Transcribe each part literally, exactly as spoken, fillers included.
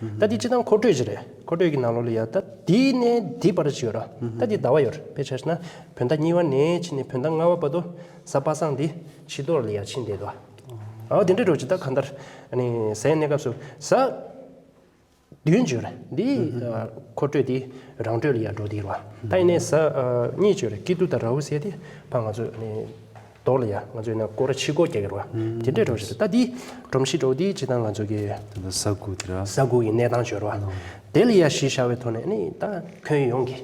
ད་འདི་སྤྱིར་བཏང་འཁོར་སྤྲོད་ཅིག་རེད། འཁོར་སྤྲོད་ཀྱི་ནང་ལོགས་ལ་ཡ་ད་འདི་ནས་འདི་བར་ཅིག་ཡོད་ར། ད་འདི་ཟླ་བ་ཡོད་རེད། དཔེ་ཆ་བཞག་ན་བོད་ཟླ་གཉིས་པ་ནས་ཕྱིན་ནས་བོད་ཟླ་ལྔ་པ་བར་དུ་གཟའ་པ་སངས་འདི་ཕྱི་ལོགས་ལ་ཡ་ཕྱིན་བསྡད་འདུག་ཨ་དེ་འདྲ་འགྲོ་ཅིག་ད་གང་ལྟར་ཨ་ནི་གཟའ་གནས་སྐབས་སུ་གཟའ་བདུན་ཅིག་ཡོད་རེད། འདི་ཨ་འཁོར་སྤྲོད་འདི་རང་འགྲོས་ལ་ཡ་འགྲོ་བསྡད་ར། ད་ཡིན་ནའི་གཟའ་ཨ་གཉིས་ཅིག་ཡོད་རེད། ཀེ་ཏུ་དང་ར་ཧུ་ཟེར་དེ་ཕ་ང་ཚོ་ཨ་ནི་མདོ་ལ་ཡ་ང་ཚོ་ཡིན་ན་སྐོར་ར་ཕྱི་སྐོར་རྒྱག་གི་རེད་བ། དེ་འདྲས་འགྲོ་བཞིན་རེད། ད་འདི་སྒྲོམ་གཞི་འགྲོ་འདི་ཇི་ལྟར་ང་ཚོ་གི་ད་ལྟ་གཟའ་དགུ་དེ་ར། གཟའ་དགུ་ཡི་གནས་སྟངས་བརྗོད་ར། དེ་ལ་ཡ་གཞི་བཞག་པའི་ཐོག་ནས་ཨ་ནི་ད་ཁྱོན་ཡོངས་ཀྱི་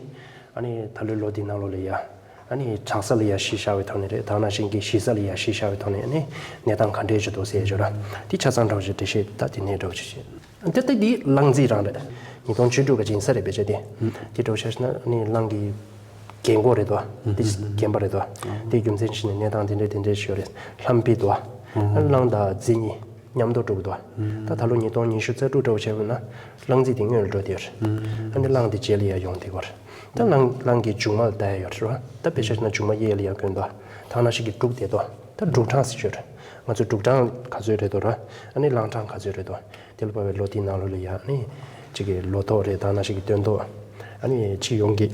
ཨ་ནི་ད་ལོའི་ལོ་འདི་ནང་ལོགས་ལ་ཡ་ཨ་ནི་གྲང་ས་ལ་ཡ་གཞི་བཞག་པའི་ཐོག་ནས་རེད། ད་ནང་བཞིན་གྱི་ཞི་ས་ལ་ཡ་གཞི་བཞག་པའི་ཐོག་ནས་ཨ་ནི་གནས་སྟངས་ག་འདྲས་ཅིག་འདུག་ཟེར་བརྗོད་ར། འདི་ཆ་ཚང་འདྲ་བོ་ཞིག་འགྲེལ་བཤད་ད་དེ་ནས་འདྲ་བོ་ཞིག་བྱེད། དེ་ལྟ་འདི་གླང་རྩིས་རང་རེད། ཉིས་སྟོང་བཅུ་དྲུག་གི་སྦྱིན་ས་རེད་པས་ཆ་དེ། དེ་འདྲ་བོ་ཆ་བཞག་ན་ཨ་ནི་གླང་གི་རྒན་གོག་རེད་དོ། དེ་རྒན་པ་རེད་དོ། དེ་རྒྱུ་མཚན་བྱས་ནས་གནས་སྟངས་དེ་འདྲས་དེ་འདྲས་ཞིག་ཡོད་རེད། ལྷམ་པི་དོ། གླང་དང་རྩིས་གཉིས་མཉམ་དུ་འགྲོ་གི་འདུག་ད་ད་ལོ་ཉིས་སྟོང་ཉི་ཤུ་རྩ་དྲུག་འདྲ་བོ་བྱས་པ་ན་གླང་རྩིས་དེ་སྔོན་ལ་འགྲོ་བསྡད་ཡོད་རེད། ཨ་ནི་གླང་དེ་རྗེས་ལ་ཡར་ཡོང་བསྡད་ཡོད་རེད། ད་གླང་གླང་གི་མཇུག་མ་ལ་ལྟ་ཡ་ཡོད་རེད་བ། ད་དཔེ་ཆ་བཞག་ན་མཇུག་མ་གཡས་ལ་ཡར་གྱོན་འདུག་ད་ནང་བཞིན་གྱི་འབྲུག་བསྡད་འདུག་ད་འབྲུག་སྦྲང་ཟེར་གྱི་ཡོད་རེད། ང་ཚོ་འབྲུག་སྦྲང་ག་ཚོད་རེད་འདུག་ར། ཨ་ནི་གླང་སྦྲང་ག་ཚོད་རེད་འདུག་དེ་ལ་བབས་པའི་ལོ་དེའི་ནང་ལོགས་ལ་ཡ་ཨ་ནི་གཅིག་གི་ལོ་ཐོ་རེད། ད་ནང་བཞིན་གྱི་སྟོན་ཐོ། ཨ་ནི་སྤྱི་ཡོངས་ཀྱི་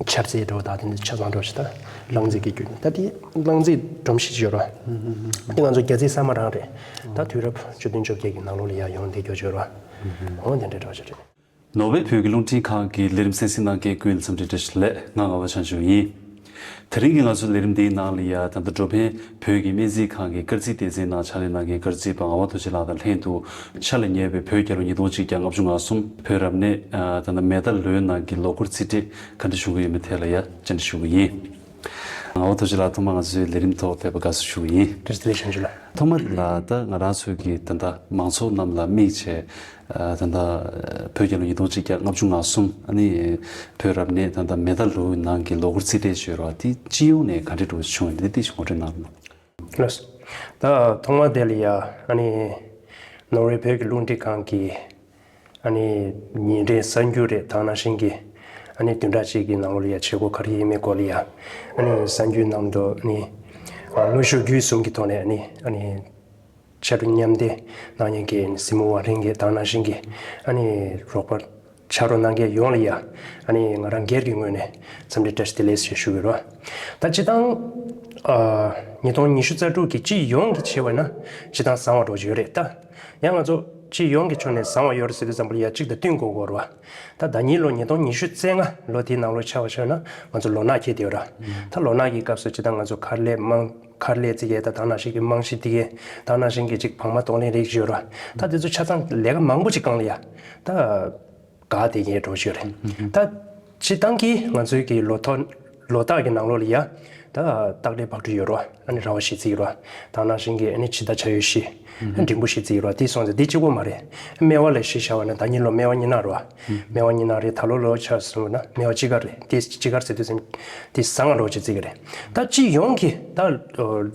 འཆར་ཚད་འདྲ་བོ་དང་དེ་འདྲ་ཆ་ཚང་འདྲ་བོ་ཞིག་ད་གླང་རྩིས་ཀྱི་རྒྱུན་ད་དེ་གླང་རྩིས་སྒྲོམ་གཞི་ཅིག་ཡོད་ར། དེ་ང་ཚོ་རྒྱ་རྩིས་གསར་མ་རང་རེད། ད་དུས་རབས་བཅུ་བདུན་བཅོ་བརྒྱད་ཀྱི་ནང་ལོགས་ལ་ཡ་ཡོང་བསྡད་རྒྱུ་ཅིག་ཡོད་ར། འོ་དེ་འདྲ་འདྲ་བོ་ཞིག་རེད། ནོར་ཝེ་བོད་ཀྱི་རླུང་འཕྲིན་ཁང་གི་ལས་རིམ་གསན་གཟིགས་གནང་མཁན་ཀུན་ལ་འཚམས་འདྲི་བཀྲ་ཤིས་བདེ་ལེགས། ང་ངག་དབང་ཆོས་སྐྱོང་ཡིན། དེ་རིང་གི་ང་ཚོའི་ལས་རིམ་འདིའི་ནང་ལ་ཡ་ད་ལྟ་འགྲོ་ཕན་བོད་ཀྱི་སྨན་རྩིས་ཁང་གི་སྐར་རྩིས་སྡེ་ཚན་ནང་ཕྱག་ལས་གནང་མཁན་སྐར་རྩིས་པ་ངག་དབང་རྡོ་རྗེ་ལགས་དང་ལྷན་དུ་འཆར་ལ་ཉེ་བའི་བོད་རྒྱལ་ལོ་ཉིས་སྟོང་གཅིག་བརྒྱ་ལྔ་བཅུ་ང་གསུམ་བོད་རབ་གནས་ད་ལྟ་མེ་རྟ་ལོའི་ནང་གི་ལོ་འཁོར་རྩིས་སྤྲོད་ག་འདྲ་བྱུང་གི་ཡོད་མེད་ཐད་ལ་ཡ་བཅར་འདྲི་ཞུ་གི་ཡིན། ངག་དབང་རྡོ་རྗེ་ལགས་ཐོག་མར་ང་ཚོའི་ལས་རིམ་ཐོག་ཕེབས་པ་དགའ་བསུ་ཞུ་གི་ཡིན། བཀྲ་ཤིས་བདེ་ལེགས་བྱང་ཆུབ་ལགས། ཐོག་མར་ལ་ད་ང་རང་ཚོའི་གི་ད་ལྟ་མང་ཚོགས་རྣམས་ལ་དམིགས་བྱས། ཨ་ད་ལྟ་བོད་རྒྱལ་ལོ་ཉིས་སྟོང་གཅིག་བརྒྱ་ལྔ་བཅུ་ང་གསུམ་ཨ་ནི་བོད་རབ་གནས་ད་ལྟ་མེ་རྟ་ལོའི་ནང་གི་ལོ་འཁོར་རྩིས་སྤྲོད་ཞུ་རོགས་དེ་སྤྱི་ཡོངས་ནས་ག་འདྲ་འགྲོ་བྱུང་ཡོད་འདི་ཏིག་ངོ་སྤྲོད་གནང་རོགས། ལགས། ད་ཐོག་མ་དེ་ལ་ཡ་ཨ་ནི་ནོར་ཝེ་བོད་ཀྱི་རླུང་འཕྲིན་ཁང་གི་ཨ་ནི་ཉིན་རེའི་གསར་འགྱུར་རེད། ད་ནང་བཞིན་གྱི་ཨ་ནི་བདུན་ཕྲག་གཅིག་གི་ནང་ལོགས་ལ་ཡ་བྱེད་སྒོ་ག་རེ་ཡིན་མིན་སྐོར་ལ་ཡ་ཨ་ནི་གསར་འགྱུར་ནང་དུ་ཨ་ནི་དངོས་ཤུགས་བརྒྱུད་གསུམ་གྱི་ཐོག་ནས་ཨ་ནི་ཨ་ནི། ཕྱར་གྲུ་མཉམ་འདེགས་གནང་མཁན་གྱི་གཟིགས་མོ་བ་རིང་གི་དང་ནང་བཞིན་གྱི་ཨ་ནི་རོགས་པ་ཕྱག་རོགས་གནང་མཁན་ཡོངས་ལ་ཡ་ཨ་ནི་ང་རང་སྒེར་གྱི་ངོས་ནས་འཚམས་འདྲི་བཀྲ་ཤིས་བདེ་ལེགས་ཞེས་ཞུ་གི་རོགས། ད་སྤྱི་བཏང་ཨ་ཉིས་སྟོང་ཉི་ཤུ་རྩ་དྲུག་གི་སྤྱི་ཡོངས་ཀྱི་ཆེ་བས་ན་སྤྱི་བཏང་བཟང་བ་འགྲོ་གི་ཡོད་རེད། ད་ཡང་ང་ཚོ་སྤྱི་ཡོངས་ཀྱི་ཕྱོགས་ནས་བཟང་བ་ཡོད་རེད་ཟེར་དུས་ཙམ་པ་ལ་ཡ་གཅིག་དང་བསྟུན་དགོས་དགོས་རེད་བ། ད་ཟླ་ཉིན་ལོ་ཉིས་སྟོང་ཉི་ཤུ་རྩ་ལྔ་ལོ་དེའི་ནང་ལོ་ཆ་བ་ཤོད་ན་ང་ཚོ་ལོ་ནག་འཁེལ་བསྡད་ཡོད་ར། ད་ལོ་ནག་གི་སྐབས་སུ་སྤྱི་བཏང་ང་ཚོ་མཁར་ལས་དམངས། མཁར་ལས་རྩིས་ཀྱི་ད་དང་ནང་བཞིན་གྱི་རྨང་གཞི་དེ་གའི་ད་ནང་བཞིན་གྱི་ཅིག་བང་མ་གཏོང་ལེན་རིགས་ཡོད་ར། ད་དེ་ཚོ་ཆ་ཚང་ལས་ཀ་མང་པོ་ཅིག་གང་ལ་ཡ། ད་ག་དེ་ངས་འགྲོ་ཤོད་རེད། ད་སྤྱི་བཏང་གི་ང་ཚོའི་གི་ལོ་ཐོ་ལོ་རྟགས་ཀྱི་ནང་ལོགས་ལ་ཡ། ད་སྟག་སྒྲའི་ཕག་གྲུ་ཡོད་ར། ཨ་ནི་ར་བ་གཞིས་རྩིས་ཡོད་ར། ད་ནང་བཞིན་གྱི་ཨ་ནི་འཆི་བདག་བྱ་ཡུལ་བཞི། འབྲིང་པོ་གཞིས་རྩིས་ཡོད་ར། དེ་སོང་ཙང་དེ་གཅིག་པོ་མ་རེད། སྨེ་བ་ལ་གཞི་བཞག་པ་ན་ད་ཉིན་ལོ་སྨེ་བ་གཉིས་ནག་ར། སྨེ་བ་གཉིས་ནག་རེད། ད་ལོ་ལོ་ཆ་སོང་ན་སྨེ་བ་དཔྱིད་ཀ་རེད། དེ་དཔྱིད་ཀར་ཟེར་དུས་ཙམ་དེ་བཟང་ང་རོ་ཅིག་བརྩི་གི་རེད། ད་སྤྱི་ཡོངས་ཀྱི་ད་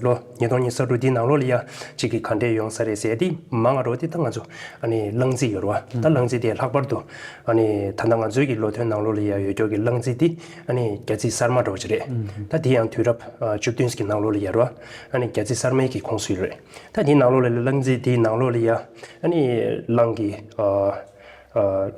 ལོ་ཉིས་སྟོང་ཉི་ཤུ་རྩ་དྲུག་འདིའི་ནང་ལོགས་ལ་ཡ་གཅིག་གི་ག་འདྲས་ཡོང་ས་རེད་ཟེར་དེ་མང་ང་རོ་དེ་ད་ང་ཚོ་ཨ་ནི་གླང་རྩིས་ཡོད་རེད་བ། ད་གླང་རྩིས་དེ་ལྷག་པར་དུ་ཨ་ནི་ད་ལྟ་ང་ཚོའི་གི་ལོ་ཐོའི་ནང་ལོགས་ལ་ཡ་ཡོད་ཀྱོག་གི་གླང་རྩིས་དེ་ཨ་ནི་རྒྱ་རྩིས་གསར་མ་འདྲ་བོ་ཅིག་རེད། ད་དེ་ཡང་དུས་རབས་བཅུ་བདུན་གྱི་ནང་ལོགས་ལ་ཡ་རེད་བ། ཨ་ནི་རྒྱ་རྩིས་གསར་མའི་གི་ཁོངས་སུ་ཡོད་རེད། ད་དེའི་ནང་ལོགས་ལ་གླང་རྩིས་དེའི་ནང་ལོགས་ལ་ཡ་ཨ་ནི་གླང་གི་ཨ།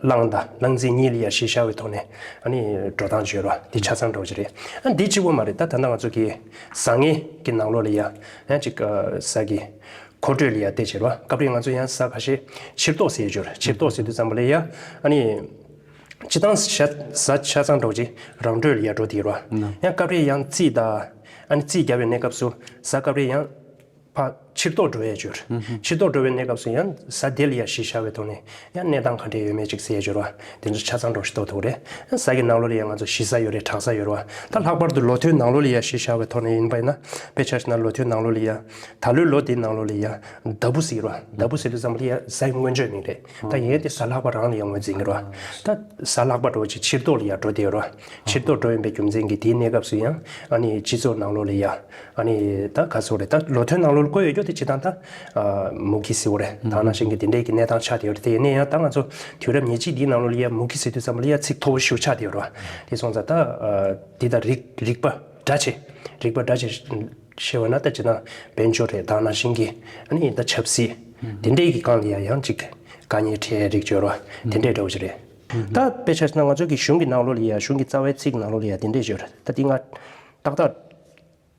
གླང་དང་གླང་རྩིས་གཉིས་ལ་ཡ་གཞི་བཞག་པའི་ཐོག་ནས་ཨ་ནི་འགྲོ་སྟངས་བརྗོད་རོགས་འདི་ཆ་ཚང་འགྲོ་གི་རེད། ཨ་འདི་གཅིག་པོ་མ་རེད། ད་ད་ལྟ་ང་ཚོ་གི་བཟང་ངན་གྱི་ནང་ལོགས་ལ་ཡ་ཡང་ཅིག་གཟའ་གི་འཁོར་སྤྲོད་ལ་ཡ་བལྟས་བྱེད་རོགས། སྐབས་རེ་ང་ཚོ་ཡང་གཟའ་ཁ་ཤས་ཕྱིར་ལྡོག་ཟེར་བརྗོད་རེད། ཕྱིར་ལྡོག་ཟེར་དུས་ཙམ་པ་ལ་ཡ་ཨ་ནི་སྤྱི་བཏང་གཟའ་ཆ་ཚང་འགྲོ་གི་རང་འགྲོས་ལ་ཡ་འགྲོ་དེ་རོགས། ཡང་སྐབས་རེ་ཡང་རྩིས་དང་ཨ་ནི་རྩིས་རྒྱབ་པའི་གནས་སྐབས་སུ་གཟའ་སྐབས་རེ་ཡང་ཕར་ཕྱིར་ལྡོག་འགྲོ་ཡས་བྱོས། ཕྱིར་ལྡོག་འགྲོ་བའི་གནས་སྐབས་སུ་ཡང་གཟའ་དེ་ལ་ཡ་གཞི་བཞག་པའི་ཐོག་ནས་ཡང་གནས་སྟངས་ག་འདྲས་ཡོད་མེད་ཅིག་གཟིགས་ཡས་བྱོས་ར། དེ་ཚོ་ཆ་ཚང་འགྲོ་ཞིག་ལྡོག་ཐུབ་རེད། གཟའ་གི་ནང་ལོགས་ལ་ཡ་ང་ཚོ་ཞི་གཟའ་ཡོད་རེད། གྲང་གཟའ་ཡོད་རེད་བ། ད་ལྷག་པར་དུ་ལོ་ཐོའི་ནང་ལོགས་ལ་ཡ་གཞི་བཞག་པའི་ཐོག་ནས་ཡིན་པ་ཡིན་ན་དཔེ་ཆ་བཞག་ན་ལོ་ཐོའི་ནང་ལོགས་ལ་ཡ་ད་ལོའི་ལོ་དེའི་ནང་ལོགས་ལ་ཡ་ཟླ་བུ་ཟེར་གི་རེད་བ། ཟླ་བུ་ཟེར་དུས་ཙམ་པ་ལ་ཡ་གཟའ་ཡི་མངོན་བརྗོད་མིང་རེད། ད་ཡིན་ཡང་དེ་གཟའ་ལྷག་པ་རང་ལ་ཡ་ངོས་འཛིན་གི་རེད་བ། ད་གཟའ་ལྷག་པ་འགྲོ་ཅིག་ཕྱིར་ལྡོག་ལ་ཡ་འགྲོ་བསྡད་ཡོད་རེད་བ། ཕྱིར་ལྡོག་འགྲོ་ཡིན་པའི་རྒྱུ་མཚན་གྱིས་དེའི་གནས་སྐབས་སུ་ཡང་ཨ་ནི་སྤྱི་ཚོགས་ནང་ལོགས་ལ་ཡ། ཨ་ནི་ད་ག་ཚོད་རེད། ད་ལོ་ཐོའི་ནང་ལོགས་ལ་བཀོད་ཡོད་རྒྱུ་དེ་སྤྱི་བཏང་ད་ཨ་མུ་གེ་ཟེར་བ་རེད། ད་ནང་བཞིན་གྱི་དེ་འདྲའི་གི་གནས་སྟངས་ཆགས་བསྡད་ཡོད་རེད། དེ་ཡིན་ན་ཡང་ད་ང་ཚོ་དུས་རབས་ཉེར་གཅིག་འདིའི་ནང་ལོགས་ལ་ཡ་མུ་གེ་ཟེར་དུས་ཙམ་པ་ལ་ཡ་ཚིག་མཐོ་པོ་ཞིག་ཆགས་བསྡད་ཡོད་རེད་བ། དེ་སོང་ཙང་ད་ཨ་འདི་ད་རིག་རིག་པ་འདྲ་ཆེ། རིག་པ་འདྲ་ཆེ་ཤེས་པ་ན་ད་སྤྱི་བཏང་དཔལ་འབྱོར་རེད། ད་ནང་བཞིན་གྱི་ཨ་ནི་ད་ཆབ་སྲིད་དེ་འདྲའི་གི་སྒང་ལ་ཡ་ཡང་ཅིག་ དཀའ་ངལ་འཕྲད་རིགས་ཡོད་རེད་བ། དེ་འདྲས་འདྲ་བོ་ཅིག་རེད། ད་དཔེ་ཆ་བཞག་ན་ང་ཚོ་གི་གཞུང་གི་ནང་ལོགས་ལ་ཡ་གཞུང་གི་རྩ་བའི་ཚིག་ནང་ལོགས་ལ་ཡ་དེ་འདྲས་ཡོད་རེད། ད་འདི་ང་ཏག་ཏག་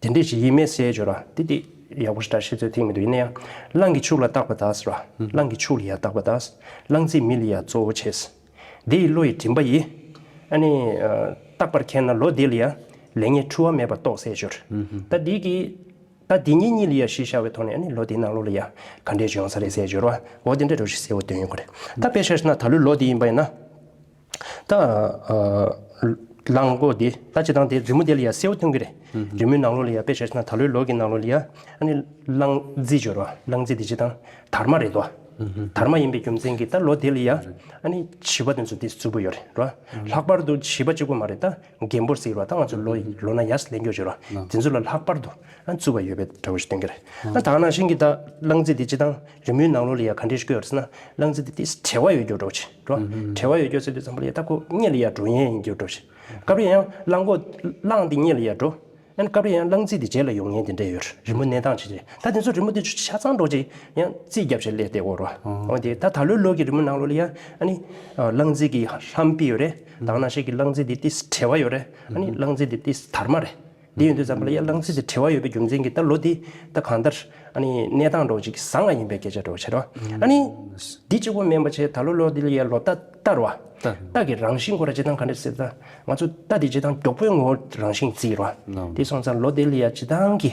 དེ་འདྲས་ཞིག་ཡིན་མེད་ཟེར་ཡོད་ར། དེ་དེ་ཡག་པོ་ཞེ་དྲག་ཤེས་ཚོད་ཐིག་མི་འདུག་ཡིན་ན་ཡང་། གླང་གི་ཕྱུགས་ལ་བཏགས་པ་དག་ཟེར་བ། གླང་གི་ཕྱུགས་ལ་ཡ་བཏགས་པ་དག་གླང་རྫི་མི་ལ་ཡ་གཙོ་བོ་བྱས། འདི་ཡི་བློ་ཡི་མགྲིན་པ་ཡིས། ཨ་ནི། ཨ། རྟག་པར་མཁྱེན་ན་ལོ་འདི་ལ་ཡ། ལེགས་ཉེས་འཁྲུལ་བ་མེད་པར་རྟོགས་ཟེར་ཡོད་ར། ད་འདི་གི་ད་འདི་གཉིས་གཉིས་ལ་ཡ་གཞི་བཞག་པའི་ཐོག་ནས་ཨ་ནི་ལོ་འདིའི་ནང་ལོགས་ལ་ཡ་ག་འདྲས་ཡོང་ས་རེད་ཟེར་ཡོད་ར། འོ་དེ་འདྲ་འདྲ་ཞིག་གསལ་བོ་སྟོན་ཡོང་གི་རེད། ད་དཔེ་བཞག་ན་ད་ལོའི་ལོ་འདི་ཡིན་པ་ཡིན་ན། ད། ཨ། གླང་གོ་འདི་ད་སྤྱིར་བཏང་དེ་རི་མོ་དེ་ལ་ཡ་གསལ་བོ་སྟོན་གི་རེད། རི་མོའི་ནང་ལོགས་ལ་ཡ་དཔེ་བཞག་ན་ད་ལོའི་ལོ་གི་ནང་ལོགས་ལ་ཡ་ཨ་ནི་གླང་རྫི་ཡོད་ར། གླང་རྫི་དེ་སྤྱིར་བཏང་དར་མ་རེད་དོ། དར་མ་ཡིན་པའི་རྒྱུ་མཚན་གྱིས་ད་ལོ་དེ་ལ་ཡ་ཨ་ནི་བྱིས་པ་དེ་ཚོ་དེ་རྩུབ་པོ་ཡོད་རེད་ར། ལྷག་པར་དུ་བྱིས་པ་གཅིག་པོ་མ་རེད། ད་རྒན་པོར་ཟེར་བ་ད་ང་ཚོ་ལོ་ལོ་ན་ཡར་སླེབས་མཁན་ཡོད་ར། དེ་ཚོ་ལ་ལྷག་པར་དུ་ཨ་རྩུབ་པ་ཡོད་པའི་འདྲ་བོ་ཞིག་སྟོན་གི་རེད། ཨ་ད་ག་ནང་བཞིན་གྱི་ད་གླང་རྫི་དེ་སྤྱིར་བཏང་རི་མོའི་ནང་ལོགས་ལ་ཡ་ག་འདྲས་ཤིག་བཀོད་ཡོད་རེད་ཟེར་ན། གླང་རྫི་དེ་ཏིས་བྲེལ་བ་ཡོད་རྒྱུ་འདྲ་བོ་ཅིག་རོ། བྲེལ་བ་ཡོད་རྒྱུ་ཟེར་དུས་ཙམ་པ་ལ་ཡ་ད་ཁོ་སྔོན་ལ་ཡ་འགྲོ་མཁན་ཡིན་རྒྱུ་འདྲ་བོ་ཅིག་སྐབས་རེ་ཡང་གླང་གོ་གླང་དེ་སྔོན་ལ་ཡ་འགྲོ། ཨ་ནི་སྐབས་རེ་ཡང་གླང་རྫི་དེ་རྗེས་ལ་ཡོང་མཁན་དེ་འདྲས་ཡོད་རེད། རི་མོ་གནས་སྟངས་ཅིག་རེད། ད་དེ་ཚོ་རི་མོ་དེ་ཆ་ཚང་འདྲ་བོ་ཅིག་ཡང་རྩིས་རྒྱབ་བྱས་སླེབས་བསྡད་ཡོད་རོ། འོ་དེ་ད་ད་ལོའི་ལོ་གི་རི་མོ་ནང་ལོགས་ལ་ཡ་ཨ་ནི་གླང་རྫི་གི་ལྷམ་དཔེ་ཡོད་རེད། ད་ག་ནང་བཞིན་གྱི་གླང་རྫི་དེ་ཏིས་བྲེལ་བ་ཡོད་རེད། ཨ་ནི་གླང་རྫི་དེ་ཏིས་དར་མ་རེད། དེ་ཡིན་དུས་ཙམ་པ་ལ་ཡ་གླང་རྫི་དེ་བྲེལ་བ་ཡོད་པའི་རྒྱུ་མཚན་གྱིས་ད་ལོ་དེ་ད་གང་ལྟར་ཨ་ནི་གནས་སྟངས་འདྲ་བོ་ཅིག་བཟང་བ་ཡིན་པའི་སྐད་ཆ་འདྲ་བོ་བྱེད་རོགས། ཨ་ནི་འདི་གཅིག་པོ་མིན་པ་བྱས་ད་ལོ་ལོ་འདི་ལ་ཡ་ལོ་རྟ་རྟ་རེད་བ། རྟ་རེད། རྟ་གི་རང་བཞིན་ཁོ་ར་སྤྱིར་བཏང་ག་འདྲ་ཟེར་ད་ང་ཚོ་རྟ་དེ་སྤྱིར་བཏང་མགྱོགས་པོའི་ངོ་བོ་རང་བཞིན་བརྩིས་རེད་བ། ལགས། དེ་སོང་ཙང་ལོ་དེ་ལ་ཡ་སྤྱིར་བཏང་གི་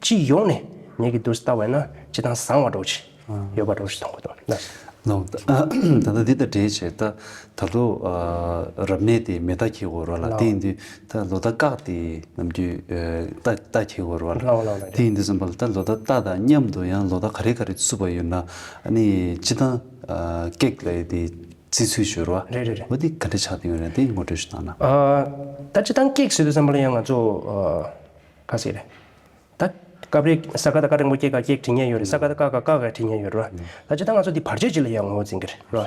སྤྱི་ཡོངས་ནས་ངེད་ཀྱི་འདུག་སེ་ལྟ་བས་ན་སྤྱིར་བཏང་བཟང་བ་འདྲ་བོ་ཅིག་ཡོད་པ་འདྲ་བོ་ཞིག་མཐོང་གི་འདུག་ལགས། ལགས། ད་ལྟ་འདི་དང་འབྲེལ་བྱས་ད་ད་ལོ་ཨ་རབ་གནས་དེ་མེ་རྟ་འཁྱེར་དགོས་རེད་བ་ལ། ལགས། དེ་ཡིན་དུས་ད་ལོ་རྟ་སྐག་དེ་ནམ་རྒྱུན་ཨ་རྟ་རྟ་འཁྱེར་དགོས་རེད་བ་ལ། ལགས་ལགས་ལགས། དེ་ཡིན་དུས་ཙམ་པ་ལ་ད་ལོ་རྟ་རྟ་དང་མཉམ་དུ་ཡང་ལོ་རྟ་ག་རེ་ག་རེ་བཙུགས་པ་ཡོད་ན་ཨ་ནི་སྤྱིར་བཏང་ཨ་ཀེག་ལབ་ཡས་དེ་བརྩི་ཚུལ་ཞིག་ཡོད་རེད་བ། རེད་རེད་རེད། འོ་དེ་ག་འདྲ་ཆགས་བསྡད་ཡོད་རེད། དེ་ངོ་སྤྲོད་ཞིག་གནང་ན། ཨ་ད་སྤྱིར་བཏང་ཀེག་ཟེར་དུས་ཙམ་པ་ལ་ཡང་ང་ཚོ་ཨ་ག་ཟེར་རེད། ད་སྐབས་རེ་ས་ག་ད་ཀ་འགྲེང་བུ་ཀེ་ག་ཀེག་བྲི་མཁན་ཡོད་རེད། ས་ག་ད་ཀ་ག་ཀ་ག་བྲི་མཁན་ཡོད་རེད་བ། ད་སྤྱིར་བཏང་ང་ཚོ་འདི་བར་ཆད་ཅིག་ལ་ཡང་ངོ་བོ་འཛིན་གྱི་རེད་བ།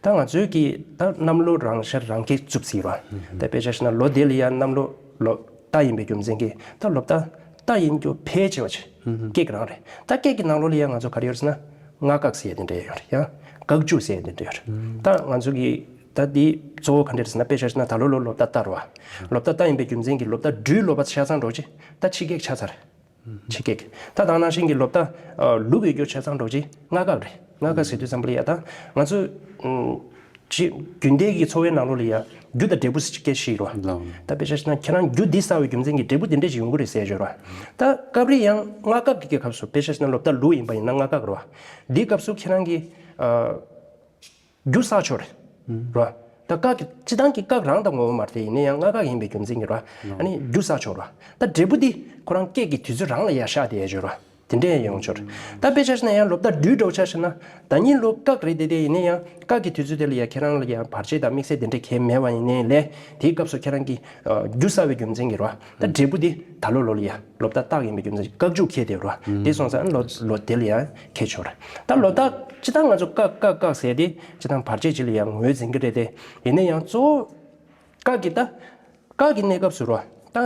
ད་ང་ཚོའི་གི་ད་གནམ་ལོ་རང་ཤར་རང་ཀེག་བཙུགས་ཟིན་རེད་བ། ད་དཔེ་ཆ་བཞག་ན་ལོ་འདི་ལ་ཡང་གནམ་ལོ་ལོ་རྟ་ཡིན་པའི་རྒྱུ་མཚན་གྱིས་ད་ལོ་རྟ་རྟ་ཡིན་རྒྱུ་ཕལ་ཆེ་བ་ཆེ་ཀེག་རང་རེད། ད་ཀེག་གི་ནང་ལོགས་ལ་ཡང་ང་ཚོ་ག་རེ་ཡོད་རེད་ཟེར་ན་རྔ་སྐག་ཟེར་ཡ་དེ་འདྲ་ཡོད་རེད། ཡང་སྐག་རྒྱུག་ཟེར་ཡ་དེ་འདྲ་ཡོད་རེད། ད་ང་ཚོ་གི་ད་འདི་གཙོ་བོ་ག་འདྲ་རེད་ཟེར་ན་དཔེ་ཆ་བཞག་ན་ད་ལོ་ལོ་ལོ་རྟ་རྟ་རེད་བ། ལོ་རྟ་རྟ་ཡིན་པའི་རྒྱུ་མཚན་གྱིས་ལོ་རྟ་སྦྲུལ་ལོ་པ་ཆ་ཚང་འགྲོ་ཆེ་ད་ཕྱི་ཀེག་ཆགས་ཚར། ཕྱི་ཀེག་ད་དེ་ནང་བཞིན་གྱི་ལོ་རྟ་ལུག་ཡོད་རྒྱུ་ཆ་ཚང་འགྲོ་ཆེ་རྔ་སྐག་རེད། རྔ་སྐག་ཟེར་དུས་ཙམ་པ་ལ་ཡ་ད་ང་ཚོ་ཅི་རྒྱུན་ལྡན་གྱི་འཚོ་བའི་ནང་ལོགས་ལ་ཡ་རྒྱུ་དང་འབྲས་བུ་ཟེར་སྐད་ཆ་ཡོད་རེད་བ། ད་དཔེ་ཆ་བཞག་ན་ཁྱེད་རང་རྒྱུ་འདི་བསགས་པའི་རྒྱུ་མཚན་གྱིས་འབྲས་བུ་འདི་འདྲ་ཞིག་ཡོང་གི་རེད་ཟེར་ཡོད་རེད་བ། ད་སྐབས་རེ་ཡང་རྔ་སྐག་གི་སྐབས་སུ་དཔེ་ཆ་བཞག་ན་ལོ་རྟ་ལུག་ཡིན་པ་ཡིན་ན་རྔ་སྐག་རེད་བ། འདིའི་སྐབས་སུ་ཁྱེད་རང་གིས་རྒྱུ་བསགས་ཆོག་རེད་བ། ད་སྐག་གི་སྤྱིར་བཏང་གི་སྐག་རང་དང་ངོ་བོ་མ་རེད་དེ་ཡིན་ན་ཡང་རྔ་སྐག་ཡིན་པའི་རྒྱུ་མཚན་གྱིས་རེད་བ། ཨ་ནི་རྒྱུ་བསགས་ཆོག་རེད་བ། ད་འབྲས་བུ་འདི་ཁོ་རང་སྐེག་གི་དུས་ཚོད་རང་ལ་ཡར་ཤར་བསྡད་ཡ་ཅིག་ཡོད་རེད་བ། དེ་འདྲས་ཡོང་ཆོག་རེད། ད་དཔེ་ཆ་བཞག་ན་ཡང་ལོ་རྟ་སྦྲུལ་འདྲ་བོ་ཆ་བཞག་ན་ད་ཉིན་ལོ་སྐག་རེད་དེ་དེ་ཡིན་ན་ཡང་སྐག་གི་དུས་ཚོད་དེ་ལ་ཡ་ཁྱེད་རང་ལ་ཡ་བར་ཆད་དང་དམིགས་བསལ་དེ་འདྲས་གང་ཡང་མེད་པ་ཡིན་ནའི་ལས་དེའི་སྐབས་སུ་ཁྱེད་རང་གིས་རྒྱུ་བསགས་པའི་རྒྱུ་མཚན་གྱིས་རེད་བ། ད་འབྲས་བུ་འདི་ད་ལོ་ལོ་ལ་ཡ་ལོ་རྟ་སྟག་ཡིན་པའི་རྒྱུ་མཚན་གྱིས་སྐག་རྒྱུག་འཁེལ་བསྡད་རེད་བ། དེ་སོང་ཙང་ལོ་ལོ་དེ་ལ་ཡ་འཁེལ་ཆོག་རེད། ད་ལོ་རྟ་སྤྱིར་བཏང་ང་ཚོ་སྐག་སྐག་སྐག་ཟེར་དེ་སྤྱིར་བཏང་བར་ཆད་ཅིག་ལ་ཡ་ངོས་འཛིན་གྱི་རེད་དེ། ཡིན་ན་ཡང་གཙོ་བོ་སྐག་གི་ད་སྐག་གི་གནས་སྐབས་སུ་རོ། ད་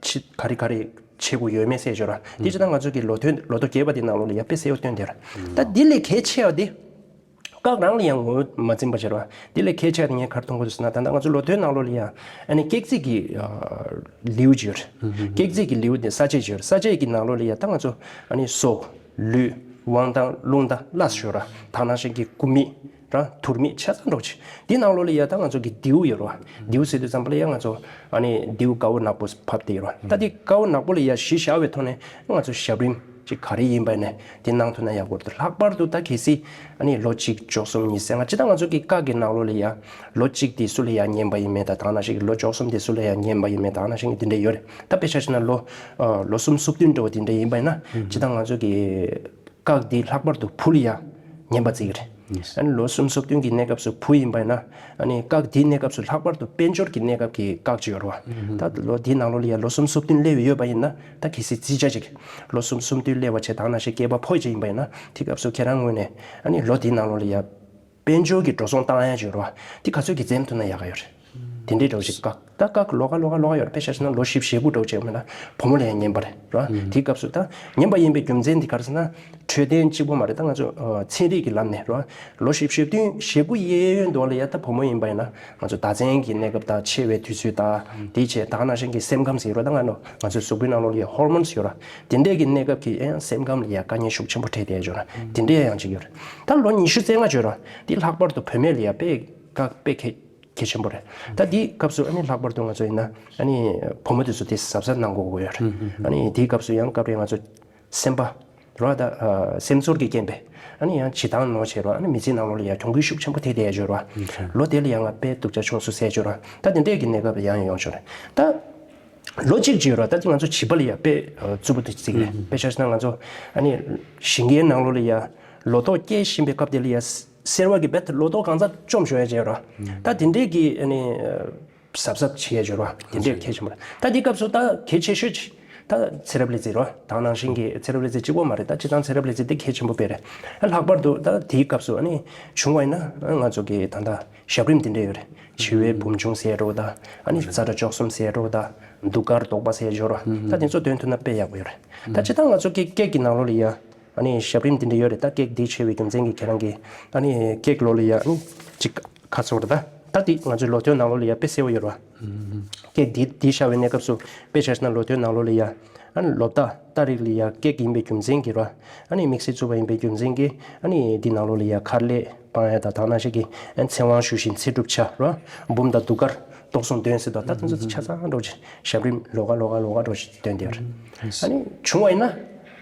ཆི་ག་རེ་ག་རེ་བྱེད་དགོས་ཡོད་མེད་ཟེར་ཞོར་ར། དེ་ཅི་ད་ང་ཚོ་གི་ལོ་ཐོའི་ལོ་ཐོ་རྒྱས་པ་དེ་ནང་ལོགས་ལ་ཡ་དཔེ་གསལ་བོ་སྟོན་དེ་ར། ད་འདི་ལས་གལ་ཆེ་བ་དེ། སྐག་རང་ལ་ཡང་ངོ་བོ་མ་འཛིན་པ་བྱེད་ར། འདི་ལས་གལ་ཆེ་བ་དེ་ངས་ག་རེ་མཐོང་གི་འདུག་ཟེར་ན། ད་ལྟ་ང་ཚོ་ལོ་ཐོའི་ནང་ལོགས་ལ་ཡ་ཨ་ནི་ཀེག་རྩིས་ཀྱི་ལེའུ་ཅིག་ཡོད་རེད། ཀེག་རྩིས་ཀྱི་ལེའུ་དེ་ས་བཅད་ཅིག་ཡོད་རེད། ས་བཅད་ཀྱི་ནང་ལོགས་ལ་ཡ་ད་ང་ཚོ་ཨ་ནི་སོ། ལུས། དབང་ཐང་། རླུང་དང་། བླ་ཞོ་ར། ད་ནང་བཞིན་གྱི་སྐུ་མིག་ར་དུར་མིག་ཆ་ཚང་འགྲོ་ཆེ། འདི་ནང་ལོགས་ལ་ཡ་ད་ང་ཚོ་གི་རྡེའུ་ཡོད་ར། རྡེའུ་ཟེར་དུས་ཙམ་པ་ལ་ཡ་ང་ཚོ་ཨ་ནི་རྡེའུ་དཀར་པོ་ནག་པོ་ཕབ་སྟེ་ཡོད་ར། ད་འདི་དཀར་པོ་ནག་པོ་ལ་ཡ་གཞི་བཞག་པའི་ཐོག་ནས་ང་ཚོ་ཞབས་རིམ་ཅིག་ག་རེ་ཡིན་པ་ནས་འདི་གནང་ཐུབ་ན་ཡག་པོ་འདུག་ལྷག་པར་དུ་ད་གལ་སྲིད་ཨ་ནི་ལོ་གཅིག་བཅུ་གསུམ་ཉི་ཤུ་རྩ་ལྔ་ཅི་ད་ང་ཚོ་གི་སྐག་གི་ནང་ལོགས་ལ་ཡ་ལོ་གཅིག་དེ་སུ་ལ་ཡ་ཉན་པ་ཡིན་མེད་དང་། ད་ནང་བཞིན་གྱི་ལོ་བཅུ་གསུམ་དེ་སུ་ལ་ཡ་ཉན་པ་ཡིན་མེད་དང་། ད་ནང་བཞིན་གྱི་འདི་འདྲ་ཡོད་རེད། ད་དཔེ་ཆ་བཞག་ན་ལོ་ཨ་ལོ་གསུམ་སུམ་བདུན་འདྲ་བོ་དེ་འདྲ་ཡིན་པ་ཡིན་ན་ཅི་ད་ང་ཚོ་གི་སྐག་འདི་ལྷག་པར་དུ་བུ་ལ་ཡ་ཉན་པ་བརྩི་གི་རེད། ཨ་ནི་ལོ་གསུམ་སོ་བདུན་གྱི་གནས་སྐབས་སུ་བུ་ཡིན་པ་ཡིན་ན། ཨ་ནི་སྐག་འདིའི་གནས་སྐབས་སུ་ལྷག་པར་དུ་དཔལ་འབྱོར་གྱི་གནས་སྐབས་ཀྱི་སྐག་ཅིག་ཡོད་རེད་བ། ད་ལོ་འདིའི་ནང་ལོགས་ལ་ཡ་ལོ་གསུམ་སོ་བདུན་སླེབས་ཡོད་པ་ཡིན་ན། ད་གལ་སྲིད་བརྩི་བྱ་ཅིག་ལོ་གསུམ་སོ་བདུན་སླེབས་པ་བྱས་དང་ནང་བཞིན་སྐྱེས་པ་ཕོ་ཅིག་ཡིན་པ་ཡིན་ན། དེ་སྐབས་སུ་ཁྱེད་རང་ངོས་ནས་ཨ་ནི་ལོ་འདིའི་ནང་ལོགས་ལ་ཡ་དཔལ་འབྱོར་གྱི་འགྲོ་སོང་བཏང་ཡ་ཅིག་ཡོད་རེད་བ། དེ་ག་ཚོད་ཀྱི་འཛེམ་ཐུབ་ན་ཡག་ག་ཡོད་རེད། དེ་འདྲའི་འདྲ་བོ་ཞིག་བཀག་ད་བཀག་ལོགས་ཀ་ལོགས་ཀ་ལོགས་ཀ་ཡོད་རེད། དཔེ་ཆ་བཞག་ན་ལོ་བཞི་བཅུ་ཞེ་དགུ་འདྲ་བོ་བྱས་ཡོད་མེད་ན་བུ་མོ་ལ་ཡང་ངན་པ་རེད་ར། དེའི་སྐབས་སུ་ད་ངན་པ་ཡིན་པའི་རྒྱུ་མཚན་དེ་ག་རེ་ཟེར་ན། འཕྲོད་བསྟེན་གཅིག་པོ་མ་རེད། ད་ང་ཚོ་ཨ་ཚན་རིག་གི་ལམ་ནས་ར། ལོ་བཞི་བཅུ་ཞེ་བདུན་ཞེ་དགུ་གཡས་གཡོན་དུ་ལ་ཡ་ད་བུ་མོ་ཡིན་པ་ཡིན་ན་ང་ཚོ་ཟླ་མཚན་གྱི་གནས་སྐབས་དང་འཆི་བའི་དུས་ཚོད་དང་དེའི་ཆེད་ད་ག་ནང་བཞིན་གྱི་སེམས་ཁམས་ཟེར་རོ། ད་ང་ནོ་ང་ཚོའི་གཟུགས་པོའི་ནང་ལོགས་ལ་ཡ་ཧོར་མོན་ཡོད་ར། དེ་འདྲས་ཀྱི་གནས་སྐབས་ཀྱི་ཡང་སེམས་ཁམས་ལ་ཡ་དཀའ་ངལ་ཤུགས་ཆེན་པོ་འཕྲད་བསྡད་ཡོད་ར། དེ་འདྲས་ཡང་ཅིག་ཡོད་ར། ད་ལོ་ཉི་ཤུ་རྩ་ལྔ་བརྗོད་ར། དེ་ལྷག་པར་དུ་བུད་མེད་ལ་ཡ་དཔེ་དཀའ་དཔེ་གལ་གལ་ཆེན་པོ་རེད། ད་དེའི་སྐབས་སུ་ཨ་ནི་ལྷག་པར་དུ་ང་ཚོ་ཡིན་ན་ཨ་ནི་བུ་མོ་དེ་ཚོ་དེ་གཟབ་གཟབ་གནང་དགོས་ཀྱི་ཡོད་རེད། ཨ་ནི་དེའི་སྐབས་སུ་ཡང་སྐབས་རེ་ང་ཚོ་སེམས་པ་རོ་ད་ཨ་སེམས་ཚོར་གྱི་རྐྱེན་པས་ཨ་ནི་ཡང་བྱེད་སྟངས་ནོར་བྱས་རོ། ཨ་ནི་མི་ཚེའི་ནང་ལོགས་ལ་ཡང་གྱོང་གུད་ཤུགས་ཆེན་པོ་ཐེབས་བསྡད་ཡོད་རོ། ལོ་དེ་ལ་ཡང་ང་དཔེ་སྡུག་ཅག་ཆུང་སོང་ཟེར་ཡོད་རོ། ད་དེ་འདྲས་ཀྱི་གནས་སྐབས་ཡང་ཡོང་ཆོག་རེད། ད་ལོ་གཅིག་བརྗོད་རོ། ད་དེ་ང་ཚོ་བྱིས་པ་ལ་ཡང་དཔེ་རྩུབ་པོ་དེ་བརྩིགས་རེད། དཔེ་ཆ་བཞག་ན་ང་ཚོ་ཨ་ནི་ཞིང་ཁའི་ནང་ལོགས་ལ་ཡང་ལོ་ཏོག་སྐྱེ་བཞིན་པའི་སྐབས་དེ་ལ་ཡང་སེར་བ་གི་བེད་ལོ་ཏོག་གང་ཚ་བཅོམ་ཤོག་ཡ་བྱས་རོ། ད་དེ་འདྲས་ཀྱི་ཨ་ནི་གཟབ་གཟབ་བྱེད་ཡ་བྱས་རོ། དེ་འདྲས་གལ་ཆེན་པོ་རེད། ད་དེའི་སྐབས་སུ་ད་གལ་ཆེ་ཤོས་ཅིག་ད་ཚེ་རབས་ལས་རྩིས་རོ། ད་ནང་བཞིན་གྱི་ཚེ་རབས་ལས་རྩིས་གཅིག་པོ་མ་རེད། ད་སྤྱིར་བཏང་ཚེ་རབས་ལས་རྩིས་དེ་གལ་ཆེན་པོ་དཔེ་རེད། ལྷག་པར་དུ་ད་དེའི་སྐབས་སུ་ཨ་ནི་བྱུང་བ་ཡིན་ན་ང་ཚོ་གི་ད་ད་ཞབས་རིམ་དེ་འདྲས་ཡོད་རེད། བྱིས་པའི་བུམ་ཆུང་ཟེར་རོ། ད་ཨ་ནི་ཙ་དྲག་བཅུ་གསུམ་ཟེར་རོ། ད་གདུགས་དཀར་དོག་པ་ཟེར་ཡ་བྱས་རོ། ད་དེ་ཚོ་འདོན་ཐུབ་ན་དཔེ་ཡག་པོ་ཡོད་རེད། ད་སྤྱིར་བཏང་ང་ཚོ་ཀེག་ཀེག་གི་ནང་ལོགས་ལ་ཡ་ཨ་ནི་ཞབས་རིམ་དེ་འདྲ་ཡོད་རེད། ད་ཀེག་འདི་ཆེ་བའི་རྒྱུ་མཚན་གྱིས་ཁྱེད་རང་གིས་ཨ་ནི་ཀེག་ལོགས་ལ་ཡ་ཨ་ནི་ཅིག་ཁ་ཚོར་ད། ད་འདི་ང་ཚོའི་ལོ་ཐོའི་ནང་ལོགས་ལ་ཡ་དཔེ་གསལ་པོ་ཡོད་རེད་བ། ཀེག་འདི་འདི་བཞག་པའི་གནས་སྐབས་སུ་དཔེ་ཆ་བཞག་ན་ལོ་ཐོའི་ནང་ལོགས་ལ་ཡ་ཨ་ནི་ལོ་རྟགས་རྟགས་རིགས་ལ་ཡ་ཀེག་ཡིན་པའི་རྒྱུ་མཚན་གྱིས་རེད་བ། ཨ་ནི་དམིགས་བསལ་བཙུགས་པ་ཡིན་པའི་རྒྱུ་མཚན་གྱིས་ཨ་ནི་འདི་ནང་ལོགས་ལ་ཡ་མཁར་ལས་སྤང་ཡ་དང་། ད་ག་ནང་བཞིན་གྱི་ཨ་ནི་ཚེ་དབང་ཞུ་ཞིང་ཚེ་སྒྲུབ་བྱ་རེད་བ། འབུམ་དང་གདུགས་དཀར་དོག་གསུམ་འདོན་ཟེར་དང་། ད་དེ་ཚོ་ཆ་ཚང་འགྲོ་ཆེ་ཞབས་རིམ་ལོགས་ཀ་ལོགས་ཀ་ལོགས་ཀ་འགྲོ་ཆེ་འདོན་བསྡད་ཡོད་རེད། ཨ་ནི་བྱུང་བ་ཡིན་ན་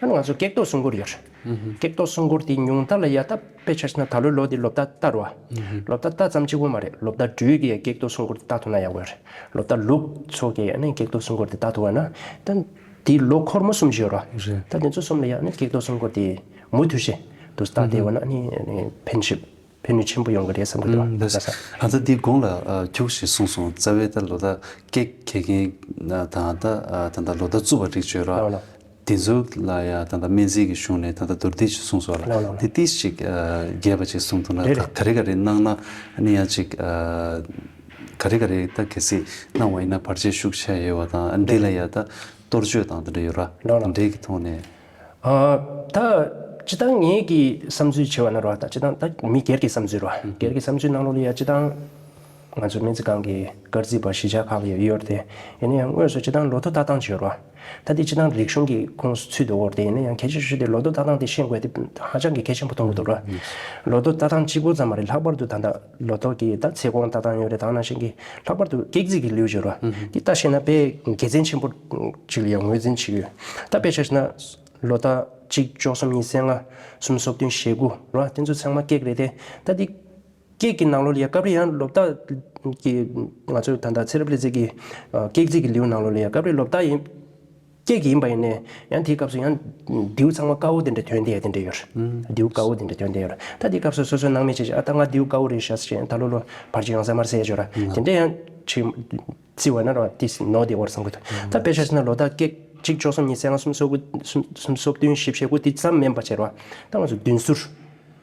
ཨ་ནི་ང་ཚོ་ཀེག་རྡོ་སྲུང་འཁོར་ཡོད་རེད། ཀེག་རྡོ་སྲུང་འཁོར་དེ་ཉུང་མཐའ་ལ་ཡ་ད་དཔེ་ཆ་བཞག་ན་ད་ལོའི་ལོ་དེ་ལོ་རྟགས་སྟར་བ། ལོ་རྟགས་སྟར་ཙམ་གཅིག་པོ་མ་རེད། ལོ་རྟགས་སྦྲུལ་གྱི་ཡ་ཀེག་རྡོ་སྲུང་འཁོར་དེ་རྟགས་ཐུབ་ན་ཡག་པོ་ཡོད་རེད། ལོ་རྟགས་ལུག་ཚོ་གི་ཨ་ནི་ཀེག་རྡོ་སྲུང་འཁོར་དེ་རྟགས་ཐུབ་པ་ན་ད་དེ་ལོ་འཁོར་མོ་གསུམ་ཞིག་ཡོད་རེད། ད་དེ་ཚོ་གསུམ་ལ་ཡ་ཨ་ནི་ཀེག་རྡོ་སྲུང་འཁོར་དེ་མུ་མཐུད་བྱས་དུ་སྟར་བསྡད་པ་ན་ཨ་ནི་ཕན་ཞིག་ཕན་ནུས་ཆེན་པོ་ཡོང་གི་རེད་བསམ་གྱི་འདུག་ཨ་ད་ལགས་སོ། ཨ་ད་འདི་གོང་ལ་ཨ་ཁྱུག་ཞིག་གསུངས་སོང་། རྩ་བའི་ད་ལོ་ད་ཀེག་ཁེ་མཁན་དང་ད་ཨ་ད་ད་ལོ་ད་རྩུབ་པ་རིགས་བརྗོད་ར། ལགས་ལགས། དེ་ཚོ་ལ་ཡ་ད་ད་སྨན་རྩིས་ཀྱི་གཞུང་ནས་ད་ད་མདོར་བསྡུས་ཤིག་གསུངས་སོང་ལ། ལགས་ལགས་ལགས། དེ་ཏིས་ཞིག་ཨ་རྒྱས་པ་ཅིག་གསུངས་ཐུབ་ན། རེད་རེད། ག་རེ་ག་རེ་གནང་ན་ཨ་ནི་ཡང་ཅིག་ཨ་ག་རེ་ག་རེ་ད་གལ་སྲིད་གནང་བ་ཡིན་ན་བར་ཆད་ཤུགས་ཆེ་ཡོད་པ་དང་། ཨ་འདི་ལ་ཡ་ད་གཏོར་བཅོས་དང་དེ་འདྲ་ཡོད་ར། ལགས་ལགས། དེ་འདྲའི་གི་ཐོག་ནས། ཨ་ད་སྤྱིར་བཏང་ངེད་ཀྱི་བསམ་ཚུལ་བྱས་པ་ན་ར། ད་སྤྱིར་བཏང་ད་མི་སྒེར་གྱི་བསམ་ཚུལ་ར། སྒེར་གྱི་བསམ་ཚུལ་ནང་ལོགས་ལ་ཡ་སྤྱིར་བཏང་ང་ཚོ་སྨན་རྩིས་ཁང་གི་སྐར་རྩིས་པ་གཞིས་ཆགས་ཁག་ལ་ཡ་ཡོད་རེད་དེ། ཡིན་ན་ཡང་དངོས་སུ་སྤྱིར་བཏང་ལོ་ཐོ་ལྟ་སྟངས་བྱེད་ར། ད་དེ་སྤྱིར་བཏང་རིག་གཞུང་གི་ཁོངས་སུ་ཚུད་དུ་འོར་དེ། ཡིན་ན་ཡང་གལ་ཆེ་ཤོས་དེ་ལོ་ཐོ་ལྟ་སྟངས་དེ་ཤེས་དགོས་དེ་ཧ་ཅང་གི་གལ་ཆེན་པོ་མཐོང་གི་འདུག་ར། ལོ་ཐོ་ལྟ་སྟངས་གཅིག་པོ་ཙམ་མ་རེད། ལྷག་པར་དུ་ད་ལྟ་ལོ་ཐོ་གི་ད་ཚེ་གོང་ལྟ་སྟངས་ཡོད་རེད། ད་ནང་བཞིན་གྱི་ལྷག་པར་དུ་ཀེག་རྩིས་ཀྱི་ལེའུ་བརྗོད་ར། དེ་ལྟ་ཤེས་ན་དཔེ་དགེ་མཚན་ཆེན་པོ་ཅིག་ལ་ཡང་ངོས་འཛིན་བྱེད་ཀྱི་ཡོད། ད་དཔེ་ཆ་བཞག་ན། ལོ་རྟགས་གཅིག་བཅུ་གསུམ་གཉིས་རྩ་ལྔ་གསུམ་སོ་བདུན་ཞེ་དགུ་ར། དེ་ཚོ་ཚང་མ་ཀེག་རེད་དེ། ད་འདི་ཀེག་གི་ནང་ལོགས་ལ་ཡ་སྐབས་རེ་ཡང་ལོ་རྟགས་ཀྱི་ང་ཚོ་ད་ལྟ་ཚེ་རབས་ལས་རྩིས་ཀྱི་ཨ་ཀེག་རྩིས་ཀྱི་ལེའུ་ནང་ལོགས་ལ་ཡ་སྐབས་རེ་ལོ་རྟགས་ཡིན་ཀེག་ཡིན་པ་ཡིན་ནའི་ཡང་དེའི་སྐབས་སུ་ཡང་མདེའུ་ཚང་མ་དཀར་པོ་དེ་འདྲ་ཐོན་བསྡད་ཡ་དེ་འདྲ་ཡོད་རེད། མདེའུ་དཀར་པོ་དེ་འདྲ་ཐོན་བསྡད་ཡོད་རེད། ད་དེའི་སྐབས་སུ་སོ་སོའི་སྣང་མེད་བྱས་བྱས། ཨ་ད་ང་མདེའུ་དཀར་པོ་རེད་ཤག་ཟེར་བྱས་ད་ལོ་ལོ་བར་ཆད་ཡོང་ས་མ་རེད་ཟེར་ཡ་ཅིག་ཡོད་ར། དེ་འདྲ་ཡང་ཅིག་བརྩི་བ་ན་ར་ཏིས་ནོ་དེ་འོར་བསམ་གི་འདུག་ད་དཔེ་ཆ་བཞག་ན་ལོ་རྟགས་ཀེག་གཅིག་བཅུ་གསུམ་གཉིས་རྩ་ལྔ་གསུམ་སོ་དགུ་གསུམ་གསུམ་སོ་བདུན་བཞི་བཅུ་ཞེ་དགུ་དེ་ཙམ་མིན་པ་བྱས་ར། ད་ང་ཚོ་བདུན་ཟུར།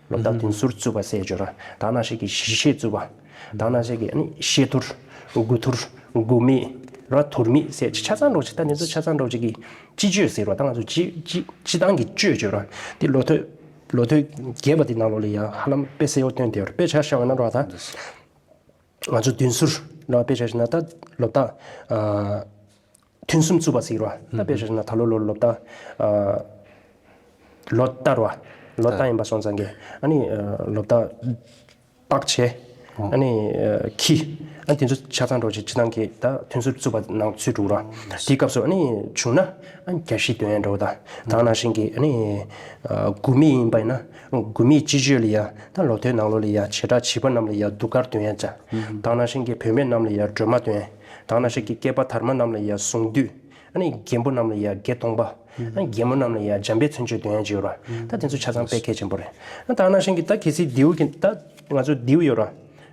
ལོ་རྟགས་བདུན་ཟུར་བཙུགས་པ་ཟེར་བརྗོད་ར། ད་ནང་བཞིན་གྱི་བཞི་ཤད་བཙུགས་པ། ད་ནང་བཞིན་གྱི་ཨ་ནི་ཤད་ཐུར། དགུ་ཐུར། དགུ་མིག་ར། དུར་མིག་ཟེར་ཆ་ཚང་འདྲ་བོ་ཅིག་ད་དེ་ཚོ་ཆ་ཚང་འདྲ་བོ་ཅིག་གི་སྤྱི་སྤྱོད་ཟེར་ར། ད་ང་ཚོ་སྤྱི་སྤྱི་སྤྱི་བཏང་གི་སྤྱོད་བརྗོད་ར། དེ་ལོ་ཐོ་ལོ་ཐོ་རྒྱས་པ་དེ་ནང་ལོགས་ལ་ཡ་ཧ་ལམ་དཔེ་གསལ་པོ་སྟོན་བསྡད་ཡོད་ར། དཔེ་ཆ་བཞག་པ་ན་ར་ད། ང་ཚོ་བདུན་ཟུར་ལ་དཔེ་ཆ་བཞག་ན་ད་ལོ་རྟགས་ཨ་ཐུན་གསུམ་བཙུགས་པ་ཟེར་ར། ད་དཔེ་ཆ་བཞག་ན་ད་ལོ་ལོ་ལོ་རྟགས་ཨ་ལོ་རྟགས་ར། ལོ་རྟགས་ཡིན་པ་སོང་ཙང་གི་ཨ་ནི་ཨ་ལོ་རྟགས་པགས་ཆེ། ཨ་ནི་ཨ་ཁྱི། ཨ་དེ་ཚོ་ཆ་ཚང་འདྲ་བོ་ཅིག་སྤྱི་བཏང་གི་ད་ཐུན་གསུམ་བཙུགས་པ་ནང་ཚུད་འགྲོ་ར། དེའི་སྐབས་སུ་ཨ་ནི་བྱུང་ན་ཨ་རྒྱ་ཤི་འདོན་ཡ་འདྲ་བོ་ད། ད་ནང་བཞིན་གྱི་ཨ་ནི་ཨ་དགུ་མིག་ཡིན་པ་ཡིན་ན་དགུ་མིག་སྤྱི་སྤྱོད་ལ་ཡ། ད་ལོ་ཐོའི་ནང་ལོགས་ལ་ཡ་བྱེ་བྲག་བྱིས་པ་རྣམས་ལ་ཡ་གདུགས་དཀར་འདོན་ཡ་བྱ། ད་ནང་བཞིན་གྱི་བུད་མེད་རྣམས་ལ་ཡ་སྒྲོལ་མ་འདོན། ད་ནང་བཞིན་གྱི་སྐྱེས་པ་དར་མ་རྣམས་ལ་ཡ་གཟུངས་འདུས། ཨ་ནི་རྒན་པོ་རྣམས་ལ་ཡ་བརྒྱད་སྟོང་པ། ཨ་ནི་རྒན་མོ་རྣམས་ལ་ཡ་འཇམ་དཔལ་མཚན་བརྗོད་འདོན་ཡ་ཅིག་ཡོད་ར། ད་དེ་ཚོ་ཆ་ཚང་དཔེ་གལ་ཆེན་པོ་རེད། ད་ནང་བཞིན་གྱི་ད་གལ་སྲིད་མདེའུ་གི་ད་ང་ཚོ་མདེའུ་ཡོད་ར།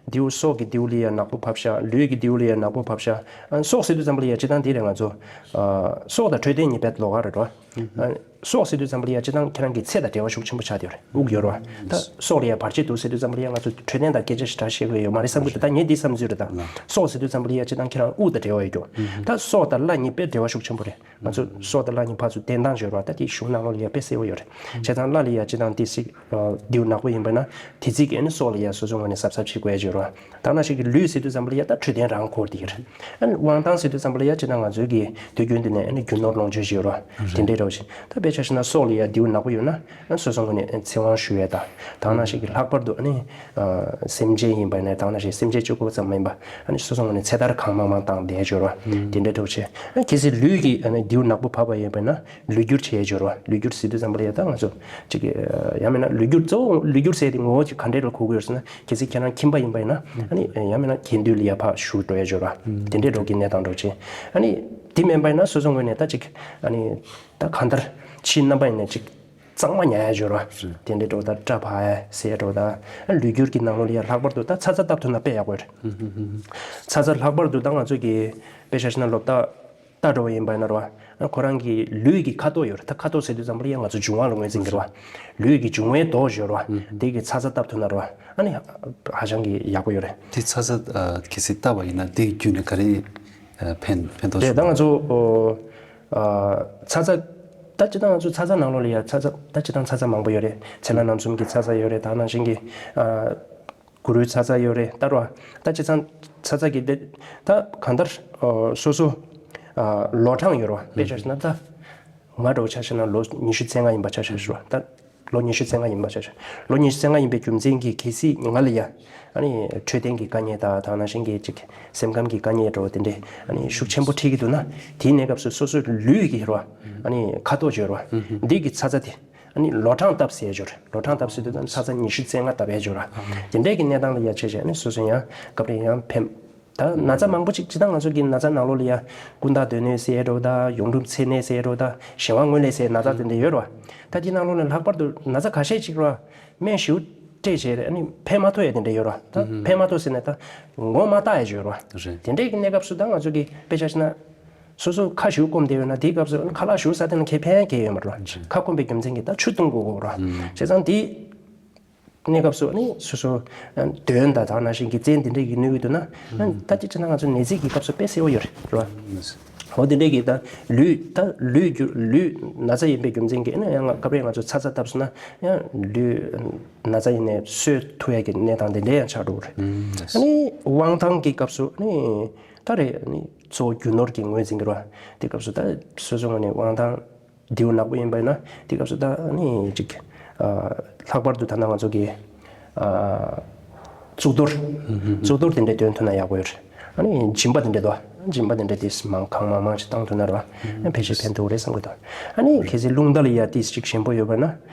མདེའུ་སྲོག་གི་མདེའུ་ལ་ཡ་ནག་པོ་ཕབ་ཤག་ལུས་ཀྱི་མདེའུ་ལ་ཡ་ནག་པོ་ཕབ་ཤག་ཨ་སྲོག་ཟེར་དུས་ཙམ་པ་ལ་ཡ་སྤྱིར་བཏང་དེ་རེད། ང་ཚོ་ཨ་སྲོག་དང་འཕྲོད་བསྟེན་གཉིས་དཔེ་ལོགས་ཀ་རེད་ར། ཨ། སྲོག་ཟེར་དུས་ཙམ་པ་ལ་ཡ་སྤྱིར་བཏང་ཁྱེད་རང་གི་ཚེ་དང་འབྲེལ་བ་ཤུགས་ཆེན་པོ་ཆགས་བསྡད་ཡོད་རེད། དབུགས་ཡོད་རེད་བ། ད་སྲོག་ལ་ཡ་བར་ཆད་འདུག་ཟེར་དུས་ཙམ་པ་ལ་ཡ་ང་ཚོ་འཕྲོད་བསྟེན་དང་སྐད་ཆ་ཞིག་གྲ་བཤད་དགོས་ཡོད་མ་རེད་བསམ་གི་འདུག་ད་ངས་འདི་བསམ་ཚུལ་རེད། ད་སྲོག་ཟེར་དུས་ཙམ་པ་ལ་ཡ་སྤྱིར་བཏང་ཁྱེད་རང་དབུགས་དང་འབྲེལ་བ་ཡོད་རྒྱུ། ད་སྲོག་དང་བླ་གཉིས་དཔེ་འབྲེལ་བ་ཤུགས་ཆེན་པོ་རེད། ང་ཚོ་སྲོག་དང་བླ་གཉིས་ཕར་ཚུར་བསྟེན་སྟངས་ཡོད་རེད་བ། ད་དེ་གཞུང་ནང་ལོགས་ལ་ཡ་དཔེ་གསལ་པོ་ཡོད་རེད། བྱས་ཙང་བླ་ལ་ཡ་སྤྱིར་བཏང་དེ་སྲིད་ལྡེའུ་ནག་པོ་ཡིན་པ་ན་དེ་ཚིག་གིས་ཨ་ནི་སྲོག་ལ་ཡ་སོ་སོ་ངོས་ནས་གཟབ་གཟབ་བྱེད་དགོས་ཡ་ཡོད་རེད་བ། ད་ནང་བཞིན་གྱི་ལུས་ཟེར་དུས་ཙམ་པ་ལ་ཡ་ད་འཕྲོད་བསྟེན་རང་འཁོར་དེ་ཡོད་རེད། ཨ་ནི་དབང་ཐང་ཟེར་དུས་ཙམ་པ་ལ་ཡ་སྤྱིར་བཏང་ང་ཚོའི་གི་དུས་རྒྱུན་དུ་ནས་ཨ་ནི་རྒྱུ་ནོར་ལོངས་སྤྱོད་ཡོད་རེད་བ། དེ་འདྲའི་འདྲ་བོ་ཅིག་ད་དཔེ་ཆ་བཞག་ན་སྲོག་ལ་ཡ་ལྡེའུ་ནག་པོ་ཡོད་ན། ཨ་སོ་སོ་ངོས་ནས་ཚེ་དབང་ཞུ་ཡས་དང་། ད་ནང་བཞིན་གྱི་ལྷག་པར་དུ་ཨ་ནི་ཨ་སེམས་ཅན་ཡིན་པ་ནས། ད་ནང་བཞིན་སེམས་ཅན་གཅིག་པོ་ཙམ་མིན་པ། ཨ་ནི་སོ་སོ་ངོས་ནས་ཚེ་ཐར་གང་མང་མང་བཏང་བསྡད་ཡོད་རེད་བ། དེ་འདྲའི་འདྲ་བོ་བྱས། ཨ་གལ་སྲིད་ལུས་ཀྱི་ཨ་ནི་ལྡེའུ་ནག་པོ་བབས་པ་ཡིན་པ་ན་ལུས་འགྱུར་བྱས་ཡོད་རེད་བ། ལུས་འགྱུར་ཟེར་དུས་ཙམ་པ་ལ་ཡ་ད་ང་ཚོ་ཅིག་ཡང་མིན་ན་ལུས་འགྱུར་གཙོ་བོ་ལུས་འགྱུར་ཟེར་དེ་ངོ་བོ་ཅིག་ག་འདྲས་ལ་གོ་གི་ཡོད་ཟེར་ན། གལ་སྲིད་ཁྱེད་རང་ཁྱིམ་པ་ཡིན་པ་ཡིན་ན། ཨ་ནི་ཡང་མིན་ན་གྱེན་འདུལ་ལ་ཡ་ཕར་བཞུགས་འགྲོ་ཡ་ཡོད་རེད་བ། དེ་འདྲའི་འདྲ་བོ་གི་གནས་སྟངས་འདྲ་བོ་ཅིག་ཨ་ནི་དེ་མིན་པ་ཡིན་ན་སོ་སོ་ངོས་ནས་ད་ཅིག་ཨ་ནི་ད་གང་ལྟར་ཕྱིའི་རྣམ་པ་ཡིན་ན་ཅིག་གཙང་མ་ཉར་ཡ་ཡོད་རེད་བ། དེ་འདྲའི་འདྲ་བོ་ད་སྐྲ་ཕར་ཡ་སེ་འདྲ་བོ་ད། ལུས་འགྱུར་གྱི་ནང་ལོགས་ལ་ཡ་ལྷག་པར་དུ་ད་ཚ་ཚ་བཏབ་ཐུབ་ན་དཔེ་ཡག་པོ་རེད། ཚ་ཚ་ལྷག་པར་དུ་ད་ང་ཚོ་གི་དཔེ་ཆ་བཞག་ན་ལོ་ཏ་ཏ་འདྲ་བོ་ཡིན་པ་ཡིན་ན་རེད་བ། ཁོ་རང་གི་ལུས་ཀྱི་ཁ་དོག་ཡོད་རེད། ད་ཁ་དོག་ཟེར་དུས་ཙམ་པ་ལ་ཡ་ང་ཚོ་འབྱུང་བ་ལ་ངོས་འཛིན་གྱི་རེད་བ། ལུས་ཀྱི་འབྱུང་བའི་མདོག་ཡོད་རེད་བ། དེ་གི་ཚ་ཚ་བཏབ་ཐུབ་ན་རེད་བ། ཨ་ནི་ཧ་ཅང་གི་ཡག་པོ་ཡོད་རེད། དེ་ཚ་ཚ་ཨ་གལ་སྲིད་བཏབ་པ་ཡིན་ན་དེ་བརྒྱུད་ནས་ག་རེ་ཨ་ཕན་ཕན་ཐོགས་རེད། ད་བྱུང་ང་ཚོ་ཨ་ཚ་ཚ་ད་སྤྱིར་བཏང་ང་ཚོ་ཚ་ཚ་ནང་ལོགས་ལ་ཡ་ཚ་ཚ་ད་སྤྱིར་བཏང་ཚ་ཚ་མང་པོ་ཡོད་རེད། ཚེ་ལྷ་རྣམ་གསུམ་གྱི་ཚ་ཚ་ཡོད་རེད། ད་ནང་བཞིན་གྱི་ཨ་གུ་རུའི་ཚ་ཚ་ཡོད་རེད། ད་རོ་ད་སྤྱིར་བཏང་ཚ་ཚ་གི་དེ་ད་གང་ལྟར་ཨ་སོ་སོ་ཨ་ལོ་གྲངས་ཡོད་རེད་བ། དཔེ་ཆ་བཞག་ན་ད་ང་འདྲ་བོ་ཆ་བཞག་ན་ལོ་ཉི་ཤུ་རྩ་ལྔ་ཡིན་པ་ཆ་བཞག་རོ། ད་ལོ་ཉི་ཤུ་རྩ་ལྔ་ཡིན་པ་ཆ་བཞག་ལོ་ཉི་ཤུ་རྩ་ལྔ་ཡིན་པའི་རྒྱུ་མཚན་གྱིས་གལ་སྲིད་ང་ལ་ཡ་ཨ་ནི་འཕྲོད་བསྟེན་གྱི་དཀའ་ངལ་དང་། ད་ནང་བཞིན་གྱི་ཅིག་སེམས་ཁམས་ཀྱི་དཀའ་ངལ་འདྲ་བོ་དེ་འདྲས་ཨ་ནི་ཤུགས་ཆེན་པོ་འཕྲད་ཀྱི་འདུག་ན། དེའི་གནས་སྐབས་སུ་སོ་སོའི་ལུས་ཀྱི་རོ་ཨ་ནི་ཁ་དོག་ཅིག་ཡོད་རེད་བ། འདི་གི་ཚ་ཚ་དེ་ཨ་ནི་ལོ་གྲངས་བཏབ་ཟེར་ཡ་ཅིག་ཡོད་རེད། ལོ་གྲངས་བཏབ་ཟེར་དུས་ཙམ་ཚ་ཚ་ཉི་ཤུ་རྩ་ལྔ་བཏབ་ཡ་ཅིག་ཡོད་རེད། དེ་འདྲས་ཀྱི་གནས་སྟངས་ལ་ཡ་བྱས་བྱས་ཨ་ནི་སོ་སོ་ཡང་སྐབས་རེ་ཡང་ཕན། ད་ན་ཚ་མང་པོ་ཅིག་སྤྱིར་བཏང་ང་ཚོ་གི་ན་ཚ་ནང་ལོགས་ལ་ཡ་ཀུན་ད་སྡོད་ནད་ཟེར་ཡ་འདྲ་བོ་ད། ཡོངས་གྲུབ་ཚེ་ནད་ཟེར་ཡ་འདྲ་བོ་ད། གཞན་དབང་ངོས་ལེན་ཟེར་ན་ཚ་དེ་འདྲ་ཡོད་རེད་བ། ད་དེ་ནང་ལོགས་ལ་ལྷག་པར་དུ་ན་ཚ་ཁ་ཤས་ཅིག་རེད་བ། སྨན་ཞིབ་སྤྲད་བྱས་རེད། ཨ་ནི་ཕན་མ་ཐོགས་ཡ་དེ་འདྲ་ཡོད་རེད་བ། ད་ཕན་མ་ཐོགས་ཟེར་ནས་ད་ངོ་མ་བལྟ་ཡ་ཅིག་ཡོད་རེད་བ། རེད། དེ་འདྲས་ཀྱི་གནས་སྐབས་སུ་ད་ང་ཚོ་གི་དཔེ་ཆ་བཞག་ན། སོ་སོ་ཁ་ཞུ་སྐོམ་བསྡད་ཡོད་ན་དེའི་སྐབས་སུ་ཁ་ལག་ཞུ་ས་དེ་ན་ཁེ་ཕན་གང་ཡང་ཡོད་མ་རེད་བ། ཁ་སྐོམ་པའི་རྒྱུ་མཚན་གྱིས་ད་ཆུ་བཏུང་དགོས་དགོས་རེད་བ། བྱས་ཙང་དེ་གནས་སྐབས་སུ་ནི་སོ་སོ་གདོན་དང་ད་ནང་བཞིན་གྱི་བཙན་དེ་འདྲས་ཀྱིས་གནོད་ཀྱི་འདུག་ན། ད་དེ་བྱས་ན་ང་ཚོ་ནད་རྫས་ཀྱི་སྐབས་སུ་དཔེ་གསལ་པོ་ཡོད་རེད་རེད་བ། འོ་དེ་འདྲས་ཀྱི་ད་ལུས་ད་ལུས་རྒྱུ་ལུས་ན་ཚ་ཡིན་པའི་རྒྱུ་མཚན་གྱིས་ཨ་ནི་ཡང་སྐབས་རེ་ང་ཚོ་ཚ་ཚ་བཏབ་སོང་ན་ཡང་ལུས་ན་ཚ་ཡིན་ནའི་གསོ་ཐུབ་ཡ་གི་གནས་སྟངས་དེ་འདྲས་ཡང་ཆགས་འགྲོ་གི་རེད། ཨ་ནི་དབང་ཐང་གི་སྐབས་སུ་ཨ་ནི་ད་རེད། ཨ་ནི་གཙོ་བོ་རྒྱུ་ནོར་གྱི་ངོས་འཛིན་གྱི་རེད་བ། དེ་སྐབས་སུ་ད་སོ་སོ་ངོས་ནས་དབང་ཐང་ལྡེའུ་ནག་པོ་ཡིན་པ་ཡིན་ན་དེ་སྐབས་སུ་ད་ནི་ཅིག་ཨ་ལྷག་པར་དུ་ད་ནང་ང་ཚོ་གི་ཨ་གཙུག་ཏོར་གཙུག་ཏོར་དེ་འདྲ་འདོན་ཐུབ་ན་ཡག་པོ་ཡོད་རེད། ཨ་ནི་སྦྱིན་པ་དེ་འདྲ་འདུག་སྦྱིན་པ་དེ་འདྲ་དེ་མང་གང་མང་མང་ཞིག་བཏང་ཐུབ་ན་རེད་བ། ཨ་ཕལ་ཆེར་ཕན་ཐོགས་རེད་བསམ་གྱི་འདུག་ཨ་ནི་གལ་སྲིད་རླུང་རྟ་ལ་ཡ་ཏིས་ཅིག་ཞན་པོ་ཡོད་པ་ན།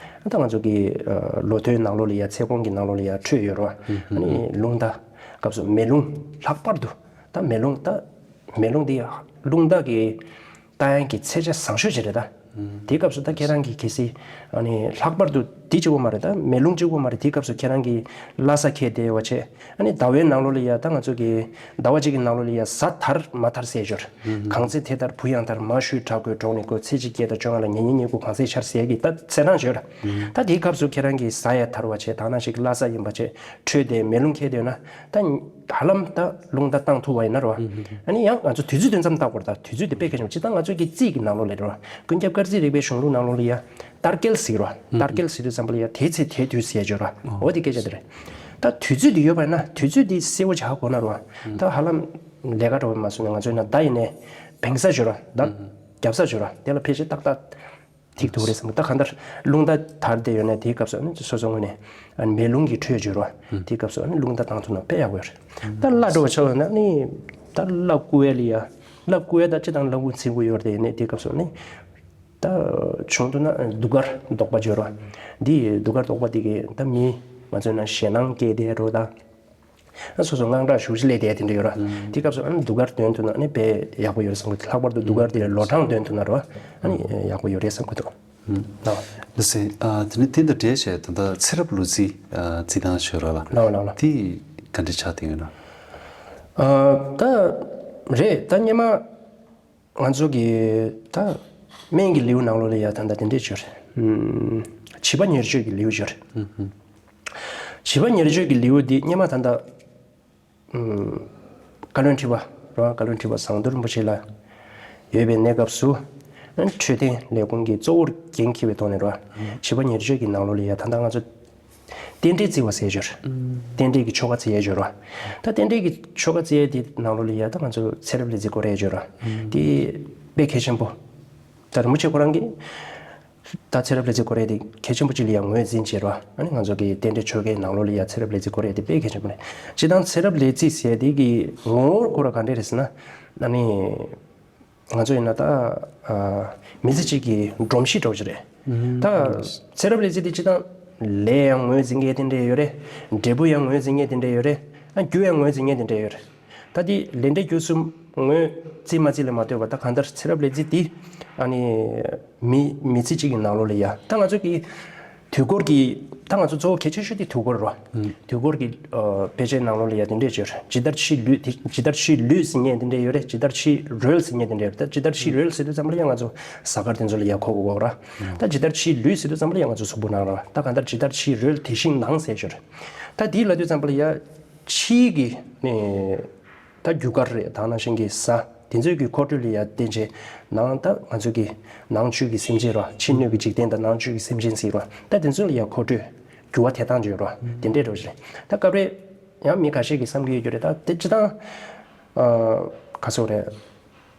ད་ང་ཚོ་གི་ཨ་ལོ་ཐོའི་ནང་ལོགས་ལ་ཡ་ཚེ་གོང་གི་ནང་ལོགས་ལ་ཡ་འཕྲོད་ཡོད་རེད་བ། ཨ་ནི་རླུང་རྟ་སྐབས་སུ་མེ་རླུང་ལྷག་པར་དུ། ད་མེ་རླུང་ད་མེ་རླུང་འདི་རླུང་རྟ་གི་རྟ་དབྱངས་ཀྱི་ཚད་ཆ་བཟང་ཤོས་ཅིག་རེད་ད། དེའི་སྐབས་སུ་ད་ཁྱེད་རང་གིས་གལ་སྲིད་ཨ་ནི་ལྷག་པར་དུ་འདི་གཅིག་པོ་མ་རེད། ད་མེ་རླུང་གཅིག་པོ་མ་རེད། དེའི་སྐབས་སུ་ཁྱེད་རང་གིས་ལྷ་ས་ཁེལ་བསྡད་པ་བྱས། ཨ་ནི་ཟླ་བའི་ནང་ལོགས་ལ་ཡ་ད་ང་ཚོ་གི་ཟླ་བ་གཅིག་གི་ནང་ལོགས་ལ་ཡ་གཟའ་དར་མ་དར་ཟེར་ཡ་ཅིག་ཡོད་རེད། གང་ཚེ་དེ་དར་བུ་ཡང་དར། མ་ཞུས་དྲག་དགོས་གྲོགས་ནི་དགོས། ཚེས་གཅིག་བརྒྱད་དང་བཅོ་ལྔ་ལ་ཉེ་ཉེ་ཉེ་དགུ་གང་ཚེ་ཤར་ཟེར་ཡ་གི་ད་ཚེས་གྲངས་ཅིག་ཡོད་རེད། ད་དེའི་སྐབས་སུ་ཁྱེད་རང་གིས་གཟའ་ཡ་དར་བ་བྱས། ད་ནང་བཞིན་གྱི་ལྷ་ས་ཡིན་པ་བྱས་འཕྲོད་དེ་མེ་རླུང་ཁེལ་བསྡད་ན། ད་ཧ་ལམ་ད་རླུང་རྟ་བཏང་ཐུབ་པ་ཡིན་ན་རེད་བ། ཨ་ནི་ཡང་ང་ཚོ་དུས་ཚོད་དེ་མཚམས་བཏགས་དགོས་རེད། ད་དུས་ཚོད་དེ་དཔེ་གལ་ཆེན་པོ། སྤྱིར་བཏང་ང་ཚོ་གི་རྩིས་ཀྱི་ནང་ལོགས་ལ་རེད་བ། ཀུན་ཁྱབ་སྐར་རྩིས་རིག་པའི་གཞུང་ལུགས་ནང་ལོགས་ལ་ཡ་ལྟར་སྐལ་ཟེར་གྱི་རེད་བ། ལྟར་སྐལ་ཟེར་དུས་ཙམ་པ་ལ་ཡ་དེའི་ཚེ་དེའི་དུས་ཟེར་ཡ་ཅིག་ཡོད་རེད་བ། འོ་དེ་སྐད་ཆ་དེ་རེད། ད་དུས་ཚོད་དེ་ཡོད་པ་ཡིན་ན་དུས་ཚོད་དེ་གསལ་པོ་ཆགས་དགོས་ན་རེད་བ། ད་ཧ་ལམ་ལས་ཀ་འདྲ་བོ་མ་སོང་ན་ང་ཚོའི་ནང་ཟླ་ཡིན་ནའི་བེང་ས་ཅིག་ཡོད་རེད་བ། ཟླ་རྒྱབ་ས་ཅིག་ཡོད་རེད་བ། དེ་ལ་ཕལ་ཆེར་ཏག་ཏག་ཐིག་ཐུག་རེད་བསམ་གི། ད་གང་ལྟར་རླུང་རྟ་དར་བསྡད་ཡོད་ན་དེའི་སྐབས་སུ་ཨ་ནི་སོ་སོ་ངོས་ནས་ཨ་ནི་མེ་རླུང་གི་འཕྲོད་སྦྱོར་བ། དེའི་སྐབས་སུ་ཨ་ནི་རླུང་རྟ་བཏང་ཐུབ་ན་དཔེ་ཡག་པོ་ཡོད་རེད། ད་བླ་འགྲོ་བ་ཆགས་ཡོད་ན་ཨ་ནི་ད་བླ་བསྐུལ་ཡ་ལ་ཡ། བླ་བསྐུལ་ཡ་ད་སྤྱིར་བཏང་བླ་འགོ་ཚིག་འགོ་ཡོད་རེད་དེ། ཨ་ནི་དེའི་སྐབས་སུ་ཨ་ནི་ད་བྱུང་འདུག་ན་གདུགས་དཀར་བཟློག་པ་སྦྱོར་བ། འདི་གདུགས་དཀར་བཟློག་པ་འདི་གི་ད་མི་ང་ཚོའི་ནང་ཞེད་སྣང་སྐྱེས་དེ་འགྲོ་ད། སོ་སོ་དངངས་སྐྲག་ཞེ་པོ་ཅིག་སླེབས་བསྡད་དེ་འདྲ་ཡོད་ར། དེ་སྐབས་སུ་ཨ་ནི་གདུགས་དཀར་འདོན་ཐུབ་ན་ཨ་ནི་དཔེ་ཡག་པོ་ཡོད་རེད་བསམ་གི་འདུག་ལྷག་པར་དུ་གདུགས་དཀར་དེ་ལོ་གྲངས་འདོན་ཐུབ་ན་ར་ཨ་ནི་ཡག་པོ་ཡོད་རེད་བསམ་གི་འདུག་ལགས་སེ། ཨ་དེ་ནི་དེ་དང་འབྲེལ་བྱས་ད་ལྟ་ཚེ་རབས་ལོ་རྩིས་ཨ་རྩིས་སྟངས་ཤོད་ར་ལ། ལགས་ལགས་ལགས། དེ་ག་འདྲ་ཆགས་བསྡད་ཡོད་ན། ཨ་ད་རེད། ད་སྔོན་མ་ང་ཚོ་གི་ད་ སྨན་གྱི་ལེའུ་ནང་ལོགས་ལ་ཡ་ད་ལྟ་དེ་འདྲས་བརྗོད་རེད། ཨུམ། བྱིས་པ་ཉེར་སྤྱོད་ཀྱི་ལེའུ་བརྗོད་རེད། བྱིས་པ་ཉེར་སྤྱོད་ཀྱི་ལེའུ་འདི་སྔོན་མ་ད་ལྟ་ཨུམ། བཀའ་བློན་ཁྲི་པ་རོ། བཀའ་བློན་ཁྲི་པ་ཟམ་གདོང་རིན་པོ་ཆེ་ལགས་ཡོད་པའི་གནས་སྐབས་སུ། འཕྲོད་བསྟེན་ལས་ཁུངས་ཀྱི་གཙོ་བོར་འགན་འཁྱེར་བའི་ཐོག་ནས་རོ། བྱིས་པ་ཉེར་སྤྱོད་ཀྱི་ནང་ལོགས་ལ་ཡ་ད་ལྟ་ང་ཚོ་རྟེན་འབྲེལ་བརྩི་བ་ཟེར་ཡ་ཅིག་ཡོད་རེད། རྟེན་འབྲེལ་གྱི་ཆོ་ག་བརྩི་ཡ་ཅིག་ཡོད་རེད་བ། ད་རྟེན་འབྲེལ་གྱི་ཆོ་ག་བརྩི་ཡ་དེ་ནང་ལོགས་ལ་ཡ་ད་ང་ཚོ་ཚེ་རབས་ལས་རྩིས་སྐོར་ར་ཡ་ཅིག་ཡོད་རེད་བ། དེ་དཔེ་གལ་ཆེན་པོ། ད་རིན་པོ་ཆེ་ཁོ་རང་གིས་ད་ཚེ་རབས་ལས་རྩིས་སྐོར་ར་དེ་གལ་ཆེན་པོ་ཅིག་ལ་ཡ་ངོས་འཛིན་བྱས་རེད་བ། ཨ་ནི་ང་ཚོ་གི་རྟེན་འབྲེལ་ཆོ་གའི་ནང་ལོགས་ལ་ཡ་ཚེ་རབས་ལས་རྩིས་སྐོར་ར་དེ་དཔེ་གལ་ཆེན་པོ་རེད། སྤྱིར་བཏང་ཚེ་རབས་ལས་རྩིས་ཟེར་ཡ་དེ་གི་ངོ་བོ་ཁོ་ར་ག་འདྲས་རེད་ཟེར་ན། ཨ་ནི། ང་ཚོ་ཡིན་ན་ད། ཨ། མི་ཚེ་གཅིག་གི་སྒྲོམ་གཞི་འདྲ་བོ་ཅིག་རེད། ད། ཚེ་རབས་ལས་རྩིས་དེ་སྤྱིར་བཏང་ལས་ཡང་ངོས་འཛིན་མཁན་དེ་འདྲས་ཡོད་རེད། འབྲས་བུ་ཡང་ངོས་འཛིན་མཁན་དེ་འདྲས་ཡོད་རེད། ཨ། རྒྱུ་ཡང་ངོས་འཛིན་མཁན་དེ་འདྲས་ཡོད་རེད། ད་དེ་ལས་འབྲས་རྒྱུ་གསུམ་ངོས་བརྩིས་མ་བརྩིས་ལ་མ་ལྟོས་པར་ད་གང་ལྟར་ཚེ་རབས་ལས་རྩིས་དེ། ཨ་ནི། མི་མི་ཚེ་གཅིག་གི་ནང་ལོགས་ལ་ཡ་ད་ང་ཚོ་གི་དུས་འཁོར་གྱི། ད་ང་ཚོ་གཙོ་བོ་གལ་ཆེ་ཤོས་དེ་དུས་འཁོར་རེད་བ། དུས་འཁོར་གྱི་ཨ། དཔེ་ཆའི་ནང་ལོགས་ལ་ཡ་དེ་འདྲས་བརྗོད་རེད། ཇི་ལྟར་ཕྱིའི་ལུས་དེ། ཇི་ལྟར་ཕྱིའི་ལུས་ཟེར་མཁན་དེ་འདྲས་ཡོད་རེད། ཇི་ལྟར་ཕྱིའི་རོལ་ཟེར་མཁན་དེ་འདྲས་ཡོད་རེད། ད་ཇི་ལྟར་ཕྱིའི་རོལ་ཟེར་དུས་ཙམ་པ་ལ་ཡ་ང་ཚོ་གཟའ་སྐར་དེ་ཚོ་ལ་ཡ་གོ་དགོས་རེད་བ། ད་ཇི་ལྟར་ཕྱིའི་ལུས་ཟེར་དུས་ཙམ་པ་ལ་ཡ་ང་ཚོ་གཟུགས་པོ་ནང་རེད་བ། ད་གང་ལྟར་ཇི་ལྟར་ཕྱིའི་རོལ་དེ་བཞིན་ནང་ཟེར་ཞོར། ད་དེ་ལབ་དུས་ཙམ་པ་ལ་ཡ་ཕྱིའི་གི་ནི། ད་རྒྱུ་སྐར་རེད། ད་ནང་བཞིན་གྱི་གཟའ་དེ་ཚོའི་གི་འཁོར་འགྲོས་ལ་ཡ་བརྟེན་བྱས་ནང་ད་ང་ཚོ་གི་ནང་བཅུད་ཀྱི་སེམས་ཅན་རོ། ཕྱི་སྣོད་ཀྱི་འཇིག་རྟེན་དང་ནང་བཅུད་ཀྱི་སེམས་ཅན་ཟེར་རོ། ད་དེ་ཚོ་ལ་ཡ་འཁོར་འགྲོས་རྒྱུ་བ་དེ་དང་བརྗོད་རོ། དེ་འདྲས་རོ་ཞེས། ད་སྐབས་རེ་ཡང་མི་ཁ་ཤས་ཀྱིས་བསམ་གྱི་ཡོད་རྒྱུ་རེད། ད་དེ་སྤྱིར་བཏང་ཨ། ག་ཚོད་རེད།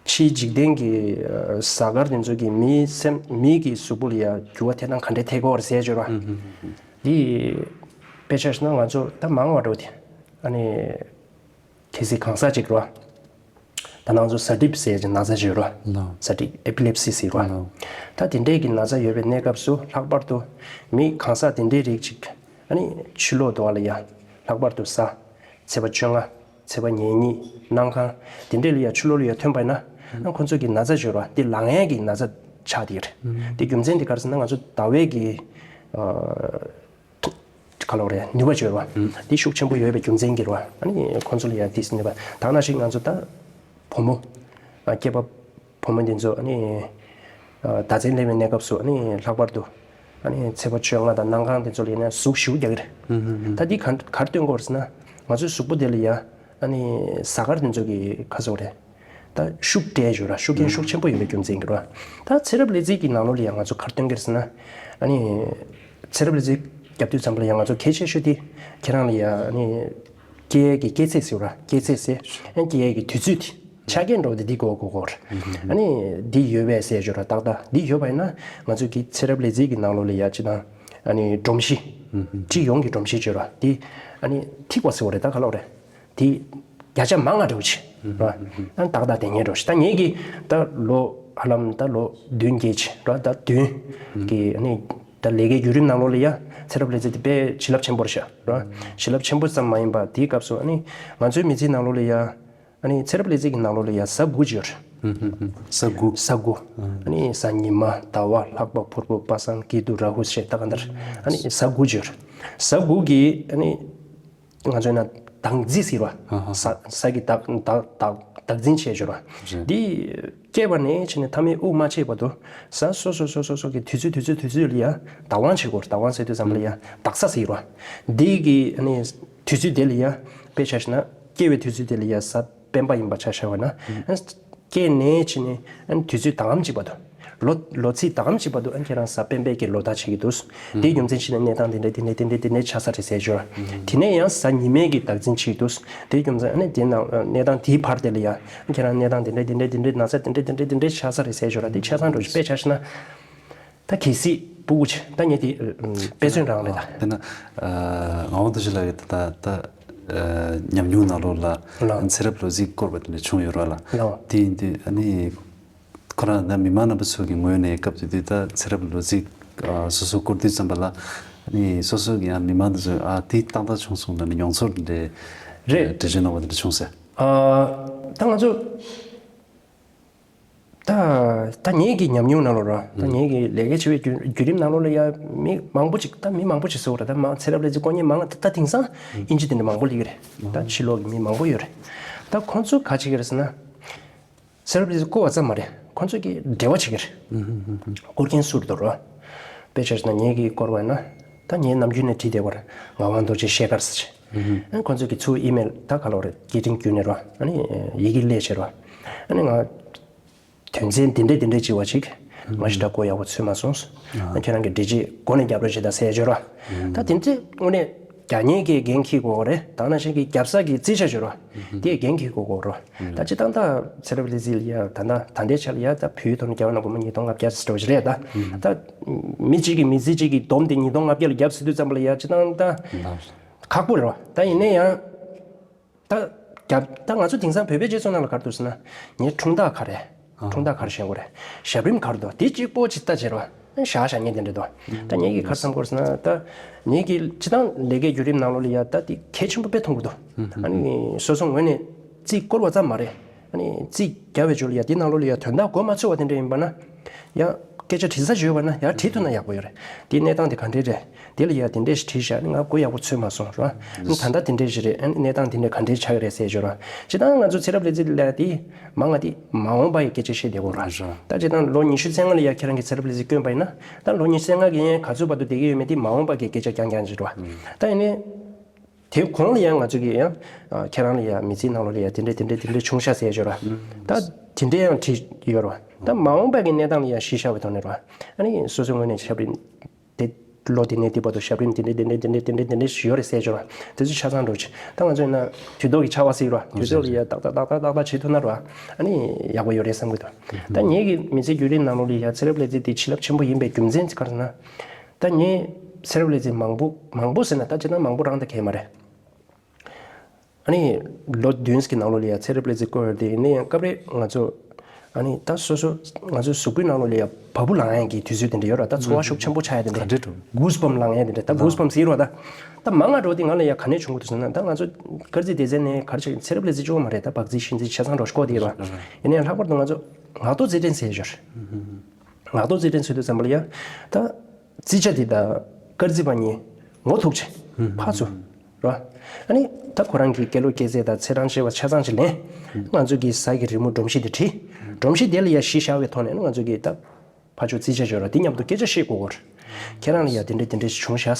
ཕྱིའི་འཇིག་རྟེན་གྱི་ཨ། གཟའ་སྐར་དེ་ཚོ་གི་མིའི་སེམས། མིའི་གི་གཟུགས་པོ་ལ་ཡ་རྒྱུ་བ་དེ་དང་ག་འདྲས་ཐེབས་ཀྱི་ཡོད་རེད་ཟེར་བརྗོད་རོ། འདི་དཔེ་ཆ་བཞག་ན་ང་ཚོ་ད་མང་བ་འགྲོ་དེ། ཨ་ནི། གལ་སྲིད་གང་ཟག་ཅིག་རོ། ད་ནང་ཚོ་གཟའ་གྲིབ་ཟེར་གྱི་ན་ཚ་ཅིག་ཡོད་རོ། ལོ། གཟའ་གྲིབ་ཨེ་པི་ལེབ་སི་ཟེར་རོ། ལོ། ད་དེ་འདྲས་ཀྱི་ན་ཚ་ཡོད་པའི་གནས་སྐབས་སུ་ལྷག་པར་དུ་མི་གང་ཟག་དེ་འདྲའི་རིགས་ཅིག་ཨ་ནི་ཕྱི་ལོགས་དུ་བ་ལ་ཡ། ལྷག་པར་དུ་གཟའ། ཚེས་པ་བཅོ་ལྔ། ཚེས་པ་ཉེར་གཉིས། གནངས་ཁང་། དེ་འདྲས་ལ་ཡ་ཕྱི་ལོགས་ལ་ཡ་ཐོན་པ་ཡིན་ན། ཨ་ཁོ་ཚོ་གི་ན་ཚ་ཅིག་ཡོད་རོ། དེ་ལངས་ཡས་ཀྱི་ན་ཚ་ཆགས་དེ་རེད། དེ་རྒྱུ་མཚན་དེ་ག་རེ་ཟེར་ན་ང་ཚོ་ཟླ་བའི་གི་ཨ། ག་ལོག་རེད། ནུས་པ་ཅིག་ཡོད་རེད་བ། འདི་ཤུགས་ཆེན་པོ་ཡོད་པའི་རྒྱུ་མཚན་གྱིས་རེད་བ། ཨ་ནི་ཁོང་ཚོ་ལ་ཡང་དེས་ནུས་པ། ད་ནང་བཞིན་ང་ཚོ་ད་བུ་མོ། ཨ། སྐྱེས་པ་བུ་མོ་འདི་ཚོ་ཨ་ནི། ཨ། ཟླ་མཚན་སླེབས་པའི་གནས་སྐབས་སུ་ཨ་ནི་ལྷག་པར་དུ། ཨ་ནི་ཚེས་པ་བཅོ་ལྔ་དང་གནངས་ཁང་འདི་ཚོ་ལ་ཡིན་ན་ཟུག་ཞེ་པོ་རྒྱག་གི་རེད། ད་འདི་ག་ག་རེ་སྟོན་གྱི་ཡོད་རེད་ཟེར་ན། ང་ཚོའི་གཟུགས་པོ་འདི་ལ་ཡ། ཨ་ནི་གཟའ་སྐར་འདི་ཚོ་གི་ཁ་ཟུག་རེད། ད་ཤུགས་སྤྲད་ཡོད་ར། ཤུགས་རྐྱེན་ཤུགས་ཆེན་པོ་ཡོད་པའི་རྒྱུ་མཚན་གྱིས་ར། ད་ཚེ་རབས་ལས་རྩིས་ཀྱི་ནང་ལོགས་ལ་ཡང་ང་ཚོ་ག་རེ་སྟོན་གྱི་རེད་ཟེར་ན། ཨ་ནི། ཚེ་རབས་ལས་རྩིས་རྒྱབ་དུས་ཙམ་པ་ལ་ཡང་ང་ཚོ་གལ་ཆེ་ཤོས་དེ། ཁྱེད་རང་ལ་ཡ་ཨ་ནི། སྐྱེ་ཡས་ཀྱི་སྐྱེ་ཚེས་ཟེར་ར། སྐྱེ་ཚེས་ཟེར། ཨ། སྐྱེ་ཡས་ཀྱི་དུས་ཚོད་དེ། ཆ་རྐྱེན་འདྲ་བོ་དེ་འདི་དགོས་དགོས་དགོས་ར། ཨ་ནི། འདི་ཡོད་པས་ཟེར་ཞོར་ར་ཏག་ཏག་འདི་ཡོད་པ་ཡིན་ན། ང་ཚོ་གི་ཚེ་རབས་ལས་རྩིས་ཀྱི་ནང་ལོགས་ལ་ཡ་ཅི་དང་། ཨ་ནི་སྒྲོམ་གཞི། སྤྱི་ཡོངས་ཀྱི་སྒྲོམ་གཞི་བརྗོད་ར། འདི། ཨ་ནི་ཐིག་པ་ཟེར་བ་རེད། ད་ག་ལབ་རེད། དེ་བརྒྱ་ཆ་མང་ང་འདྲ་བོ་ཅིག་ར། ཨ་ནི་ཏག་ཏག་དེ་ཉེ་འགྲོ་ཞིག་ད་ངེད་ཀྱི་ད་ལོ་ཧ་ལམ་ད་ལོ་བདུན་བརྒྱད་ཅིག་ར། ད་བདུན་གྱི་ཨ་ནི་ད་ལས་ཀའི་བརྒྱུད་རིམ་ནང་ལོགས་ལ་ཡ་ཚེ་རབས་ལས་རྩིས་དེ་དཔེ་བྱིན་རླབས་ཆེན་པོ་རེད་ཤག་ར། བྱིན་རླབས་ཆེན་པོ་ཙམ་མ་ཡིན་པ་དེའི་སྐབས་སུ་ཨ་ནི་ང་ཚོའི་མི་ཚེའི་ནང་ལོགས་ལ་ཡ་ཨ་ནི་ཚེ་རབས་ལས་རྩིས་ཀྱི་ནང་ལོགས་ལ་ཡ་གཟའ་དགུ་ཅིག་ཡོད་རེད། གཟའ་དགུ། གཟའ་དགུ། ཨ་ནི་གཟའ་ཉི་མ། ཟླ་བ། ལྷག་པ། ཕུར་བུ། པ་སངས། སྐྱིད་སྡུག། ར་ཧུ། ཞེས་ད་ག་འདྲ། ཨ་ནི་གཟའ་དགུ་ཅིག་ཡོད་རེད། གཟའ་དགུ་གི་ཨ་ནི། ང་ཚོས་ན་བདག་འཛིན་ཟེར་བ། ཨ་ཧ། གཟའ་གཟའ་གི་བདག་བདག་བདག་བདག་འཛིན་བྱས་ཞོར་བ། རེད། འདི་སྐྱེས་པ་ནས་བྱས་ནས་མཐའ་མའི་དབུགས་མ་ཆད་བར་དུ་གཟའ་སོ་སོ་སོ་སོ་སོ་གི་དུས་ཚོད་དུས་ཚོད་དུས་ཚོད་ལ་ཡ་བདག་དབང་བྱེད་དགོས། བདག་དབང་ཟེར་དུས་ཙམ་པ་ལ་ཡ་བདག་གཟའ་ཟེར་བ། འདི་གི་ཨ་ནི་དུས་ཚོད་དེ་ལ་ཡ་དཔེ་ཆ་བཞག་ན་སྐྱེས་པའི་དུས་ཚོད་དེ་ལ་ཡ་གཟའ་སྤེན་པ་ཡིན་པ་ཆ་བཞག་པ་ན། སྐྱེས་ནས་བྱས་ནས་དུས་ཚོད་ཟླ་གམ་གཅིག་བར་དུ། ལོ་ལོ་ཚིགས་ཟླ་གམ་གཅིག་བར་དུ་ཨ་ཁྱེད་རང་གཟའ་སྤེན་པའི་གི་ལོ་ཟླ་བྱེད་ཀྱི་འདུག་དེའི་རྒྱུ་མཚན་བྱས་ནས་གནས་སྟངས་དེ་འདྲ་དེ་འདྲ་དེ་འདྲ་དེ་འདྲ་ཆགས་ས་རེད་ཟེར་ཞོར། དེ་ནས་ཡང་གཟའ་ཉི་མའི་གི་བདག་འཛིན་བྱེད་ཀྱི་འདུག་དེའི་རྒྱུ་མཚན་ཨ་ནི་དེ་ནང་གནས་སྟངས་དེའི་བར་དེ་ལ་ཡང་ཨ་ཁྱེད་རང་གནས་སྟངས་དེ་འདྲ་དེ་འདྲ་དེ་འདྲ་ན་ཚ་དེ་འདྲ་དེ་འདྲ་དེ་འདྲ་དེ་འདྲ་ཆགས་ས་རེད་ཟེར་ཞོར། དེ་ཆ་ཚང་འགྲོ་ཞིག་དཔེ་ཆ་བཞག་ན། ད་གལ་སྲིད་སྤུ་གུ་ཆེ་ད་ངས་དེ་ཨ། དཔེ་མཚོན་རང་རེད་ད། དེ་ན་ཨ་ངག་དབང་རྡོ་རྗེ་ལགས་ཀྱིས་ད་ད་ཨ་ཉམས་མྱོང་ནང་ལོགས་ལ་ལགས། ཚེ་རབས་ལོ་རྩིས་སྐོར་བ་དེ་འདྲ་བྱུང་ཡོད་རེད་ལ། ལགས། དེ་ཡིན་དུས་ཨ་ནི་ཁོ་རང་ད་མི་མང་རྣམ་པ་ཚོ་གི་ངོས་ནས་སྐབས་དེ་དུས་ད་ཚེ་རབས་ལོ་རྩིས་ཨ་སོ་སོ་སྐོར་དུས་ཙམ་པ་ལ་ཨ་ནི་སོ་སོ་གི་ཡང་མི་མང་དེ་ཚོས་ཨ་དེ་ཏག་ཏག་བྱུང་སོང་ལབ་ནས་མྱོང་ཚོར་དེ་འདྲ་རེད། འགྲེལ་བརྗོད་གནང་བ་དེ་འདྲ་བྱུང་ཟེར། ཨ་ད་ང་ཚོ། ད་ད་ངེད་ཀྱི་ཉམས་མྱོང་ནང་ལོགས་ར། ད་ངེད་ཀྱི་ལས་ཀ་བྱེད་པའི་བརྒྱུད་བརྒྱུད་རིམ་ནང་ལོགས་ལ་ཡ་མི་མང་པོ་ཅིག་ད་མི་མང་པོ་ཅིག་ཟེར་བ་རེད། ད་མང་ཚེ་རབས་ལས་རྩིས་སྐོར་མཁན་མང་ད་ད་དེང་སང་ཨིན་ཇི་དེ་འདྲ་མང་པོ་སླེབས་ཀྱི་རེད། ད་ཕྱི་ལོགས་ཀྱི་མི་མང་པོ་ཡོད་རེད། ད་ཁོང་ཚོས་ག་བྱེད་ཀྱི་རེད་ཟེར་ན། ཚེ་རབས་ལས་རྩིས་སྐོར་བ་ཙམ་མ་རེད། ཁོང་ཚོས་ཀྱི་འབྲེལ་བ་བྱེད་ཀྱི་རེད། བསྐུར་མཁན་སུ་རེད་འདུག་རོ། དཔེ་ཆ་བཞག་ན་ངེད་ཀྱིས་བསྐུར་བ་ཡིན་ན། ད་ངའི་ནམ་རྒྱུན་ནས་བྲིས་བསྡད་པར་ངག་དབང་རྡོ་རྗེ་ཤེལ་དཀར་ཟེར་བྱས། ཨ་ཁོང་ཚོས་ཀྱི་ཚུར་ཨི་མེལ་ད་ག་ལོག་རེད། སྐད་འཕྲིན་བརྒྱུད་ནས་རོ། ཨ་ནི་ཡི་གེ་སླེབས་བྱས་རོ། ཨ་ནི་ང་དོན་ཚན་འདི་འདྲས་འདི་འདྲས་བྱས་པ་ཅིག་ང་ཞེ་དྲག་གོ་ཡག་པོ་ཚོད་མ་སོང་། ཨ་ཁྱེད་རང་གི་འགྲེལ་བྱེད་མགོ་ནས་རྒྱབ་རོགས་བྱེད་དང་ཟེར་བརྗོད་རོ། ད་དེ་འདྲས་དངོས་གནས་རྒྱག་མཁན་གྱིས་འགན་འཁྱེར་དགོས་རེད། ད་ནང་བཞིན་གྱི་རྒྱབ་ས་གི་རྩིས་ཆ་བརྗོད་རོ། དེས་འགན་འཁྱེར་དགོས་དགོས་རོ། ད་སྤྱིར་བཏང་ད་ཚེ་རབས་ལས་རྩིས་ལ་ཡ་ད་ད་ད་ལྟའི་ཆ་ལ་ཡ་ད་བོད་ཐོག་ནས་རྒྱ་བ་ན་སྒོར་མོ་ཉིས་སྟོང་ལྔ་བརྒྱ་ཟེར་བ་ཞིག་རེད་ད། ད་མི་གཅིག་གིས་མི་ཚེ་གཅིག་གི་སྡོམ་དེ་ཉིས་སྟོང་ལྔ་བརྒྱ་ལ་རྒྱབ་ཟེར་དུས་ཙམ་པ་ལ་ཡ་སྤྱིར་བཏང་ད་ཁག་པོ་རེད་བ། ད་ཡིན་ན་ཡང་ད་རྒྱབ་ད་ང་ཚོ་དེང་སང་བོད་པའི་སྤྱི་ཚོགས་ནང་ལ་ག་རེ་འདུག་ཟེར་ན། ངའི་འཁྲུངས་རྟགས་ག་རེ། འཁྲུངས་རྟགས་ག་རེ་བཞེངས་དགོས་རེད། ཞབས་རིམ་ག་རེ་འདུག་དེ་གཅིག་པོ་ཅིག་ལྟ་བྱེད་རོགས། བཞག་བཞག་ཉེ་དེ་འདྲ་འདུག་ད་ངེད་ཀྱིས་ག་རེ་བསམ་གྱི་ཡོད་ཟེར་ན། ད་ངེད་ཀྱི་སྤྱིར་བཏང་ལས་ཀའི་བརྒྱུད་རིམ་ནང་ལོགས་ལ་ཡ་ད་དེ་གལ་ཆེན་པོ་དཔེ་མཐོང་གི་འདུག་ཨ་ནི་སོ་སོ་ངོས་ནས་རྩིས་བསྐུར་བ་ཙམ་མ་རེད། ཨ་ནི་རྩིས་རྒྱག་པའི་རྗེས་ལ་ཡ་དེ་ནང་ལོགས་ལ་ཡ་དོན་དག་གོ་མ་ཆོད་པ་དེ་འདྲ་ཡིན་པ་ན། ཡ་སྐད་ཆ་དྲི་ས་ཡོད་པ་ན་ཡ་དྲི་ཐུབ་ན་ཡག་པོ་ཡོད་རེད། དེའི་གནས་སྟངས་དེ་ག་འདྲས་རེད། དེ་ལ་ཡ་དེ་འདྲས་ཞིག་བྲིས་བཞག་ནི་ང་གོ་ཡག་པོ་ཚོད་མ་སོང་ར། ཨ་ནི་ད་ལྟ་དེ་འདྲས་ཞིག་རེད། ཨ་ནི་གནས་སྟངས་དེ་འདྲས་ག་འདྲས་ཆགས་ཀྱི་རེད་ཟེར་བརྗོད་ར། སྤྱིར་བཏང་ང་ཚོ་ཚེ་རབས་ལས་རྩིས་ལ་དེ་མང་ང་དེ་མ་འོངས་པ་ཡི་སྐད་ཆ་བཤད་བསྡད་དགོས་ར། ད་སྤྱིར་བཏང་ལོ་ཉི་ཤུ་རྩ་ལྔ་ལ་ཡ་ཁྱེད་རང་གི་ཚེ་རབས་ལས་རྩིས་བསྐོས་པ་ཡིན་ན། ད་ལོ་ཉི་ཤུ་རྩ་ལྔ་གི་ཡན་ག་ཚོད་བར་དུ་བསྡད་ཀྱི་ཡོད་མེད་དེ་མ་འོངས་པ་གི་སྐད་ཆ་རྐྱང་རྐྱང་ཅིག་རེད་བ། ད་ཡིན་ནའི། དེ་གོང་ལ་ཡང་ང་ཚོ་གིས་ཡང་། ཨ་ཁྱེད་རང་ལ་ཡང་མི་ཚེའི་ནང་ལོགས་ལ་ཡང་དེ་འདྲས་དེ་འདྲས་དེ་འདྲས་བྱུང་ཤག་ཟེར་ཡ་ཅིག་རེད་བ། ད་དེ་འདྲས་ཡང་བྲིས་ཡོད་རེད་བ། ད་མ་འོངས་པ་གི་གནས་སྟངས་ལ་ཡང་གཞི་བཞག་པའི་ཐོག་ནས་རེད་བ། ཨ་ནི་སོ་སོའི་ངོས་ནས་ཞབས་རིམ། དེ་ལོ་དེ་ནས་དེ་བར་དུ་ཞབས་རིམ་དེ་འདྲས་དེ་འདྲས་དེ་འདྲས་དེ་འདྲས་དེ་འདྲས་ཞིག་ཡོད་རེད་ཟེར་ཅིག་རེད་བ། དེ་ཚོ་ཆ་ཚང་འགྲོ་ཅིག་ད་ང་ཚོ་ཡིན་ན་དུས་ཐོག་གི་ཆར་པ་ཟེར་རེད་བ། དུས་ཐོག་ལ་ཡང་ཏག་ཏག་ཏག་ཏག་ཏག་ཏག་བྱེད་ཐུབ་ན་རེད་བ། ཨ་ནི་ཡག་པོ་ཡོད་རེད་བསམ་གི་འདུག་ད་ངེད་ཀྱི་མི་ཚེ་བརྒྱུད་རིམ་ནང་ལོགས་ལ་ཡང་ཚེ་རབས་ལས་རྩིས་དེ་བྱིན་རླབས་ཆེན་པོ་ཡིན་པའི་རྒྱུ་མཚན་ག་རེ་ཟེར་ན། ད་ངས་ཚེ་རབས་ལས་རྩིས་མང་པོ་མང་པོ་ཟེར་ན་ད་སྤྱིར་བཏང་མང་པོ་རང་ད་གས་མ་རེད། ཨ་ནི་ལོ་བདུན་གྱི་ནང་ལོགས་ལ་ཡང་ཚེ་རབས་ལས་རྩིས་བཀོད་ཡོད་དེ་ཡིན་ན་ཡང་སྐབས་རེ་ང་ཚོ་ཨ་ནི་ད་སོ་སོ་ང་ཚོའི་གཟུགས་པོའི་ནང་ལོགས་ལ་ཡང་བ་སྤུ་ལངས་ཡག་གི་དུས་ཚོད་དེ་འདྲ་ཡོད་ར། ད་ཚོར་བ་ཤུགས་ཆེན་པོ་ཆགས་ཡག་དེ་ག་འདྲ་འདྲ་འགྲོ། གུས་བམ་ལངས་ཡག་དེ་འདྲ། ད་གུས་བམ་ཟེར་རོ། ད་ད་མང་ང་འགྲོ་དེ་ང་ལ་ཡང་ག་ནས་བྱུང་གི་འདུག་ཟེར་ན། ད་ང་ཚོ་དཀར་རྩིས་སྡེ་ཚན་ནས་ག་རེ་བྱས་ཚེ་རབས་ལས་རྩིས་བཅུག་མ་རེད། ད་བག་རྩིས་ཤིང་རྩིས་ཆ་ཚང་འགྲོ་ཤོག་དེ་ར། ཡིན་ན་ཡང་ལྷག་པར་དུ་ང་ཚོ་ངག་ཐོག་རྩིས་ཕྲན་ཟེར་ཡོད། ངག་ཐོག་རྩིས་ཕྲན་ཟེར་དུས་ཙམ་པ་ལ་ཡང་ད་རྩིས་ཆ་དེ་དང་སྐར་རྩིས་པ་གཉིས་ངོ་ཐུག་ཆེ་ཕར་ཚུར་ར། ཨ་ནི་ད་ཁོ་རང་གི་སྐྱེས་ལོ་སྐྱེས་ཚེས་དང་ཚེས་གྲངས་བཅས་པ་ཆ་ཚང་ཅིག་ལེན། ང་ཚོ་གི་གཟའ་གི་རི་མོ་སྒྲོམ་གཞི་དེ་བྲིས། སྒྲོམ་གཞི་དེ་ལ་ཡང་གཞི་བཞག་པའི་ཐོག་ནས་ང་ཚོ་གི་ད་ཕར་ཕྱོགས་རྩིས་ཆ་བརྗོད་ར། དེ་མཉམ་དུ་སྐད་ཆ་བཤད་དགོས་གོ། ཁྱེད་རང་ལ་ཡང་དེ་འདྲས་དེ་འདྲས་ཞིག་བྱུང་ཤག་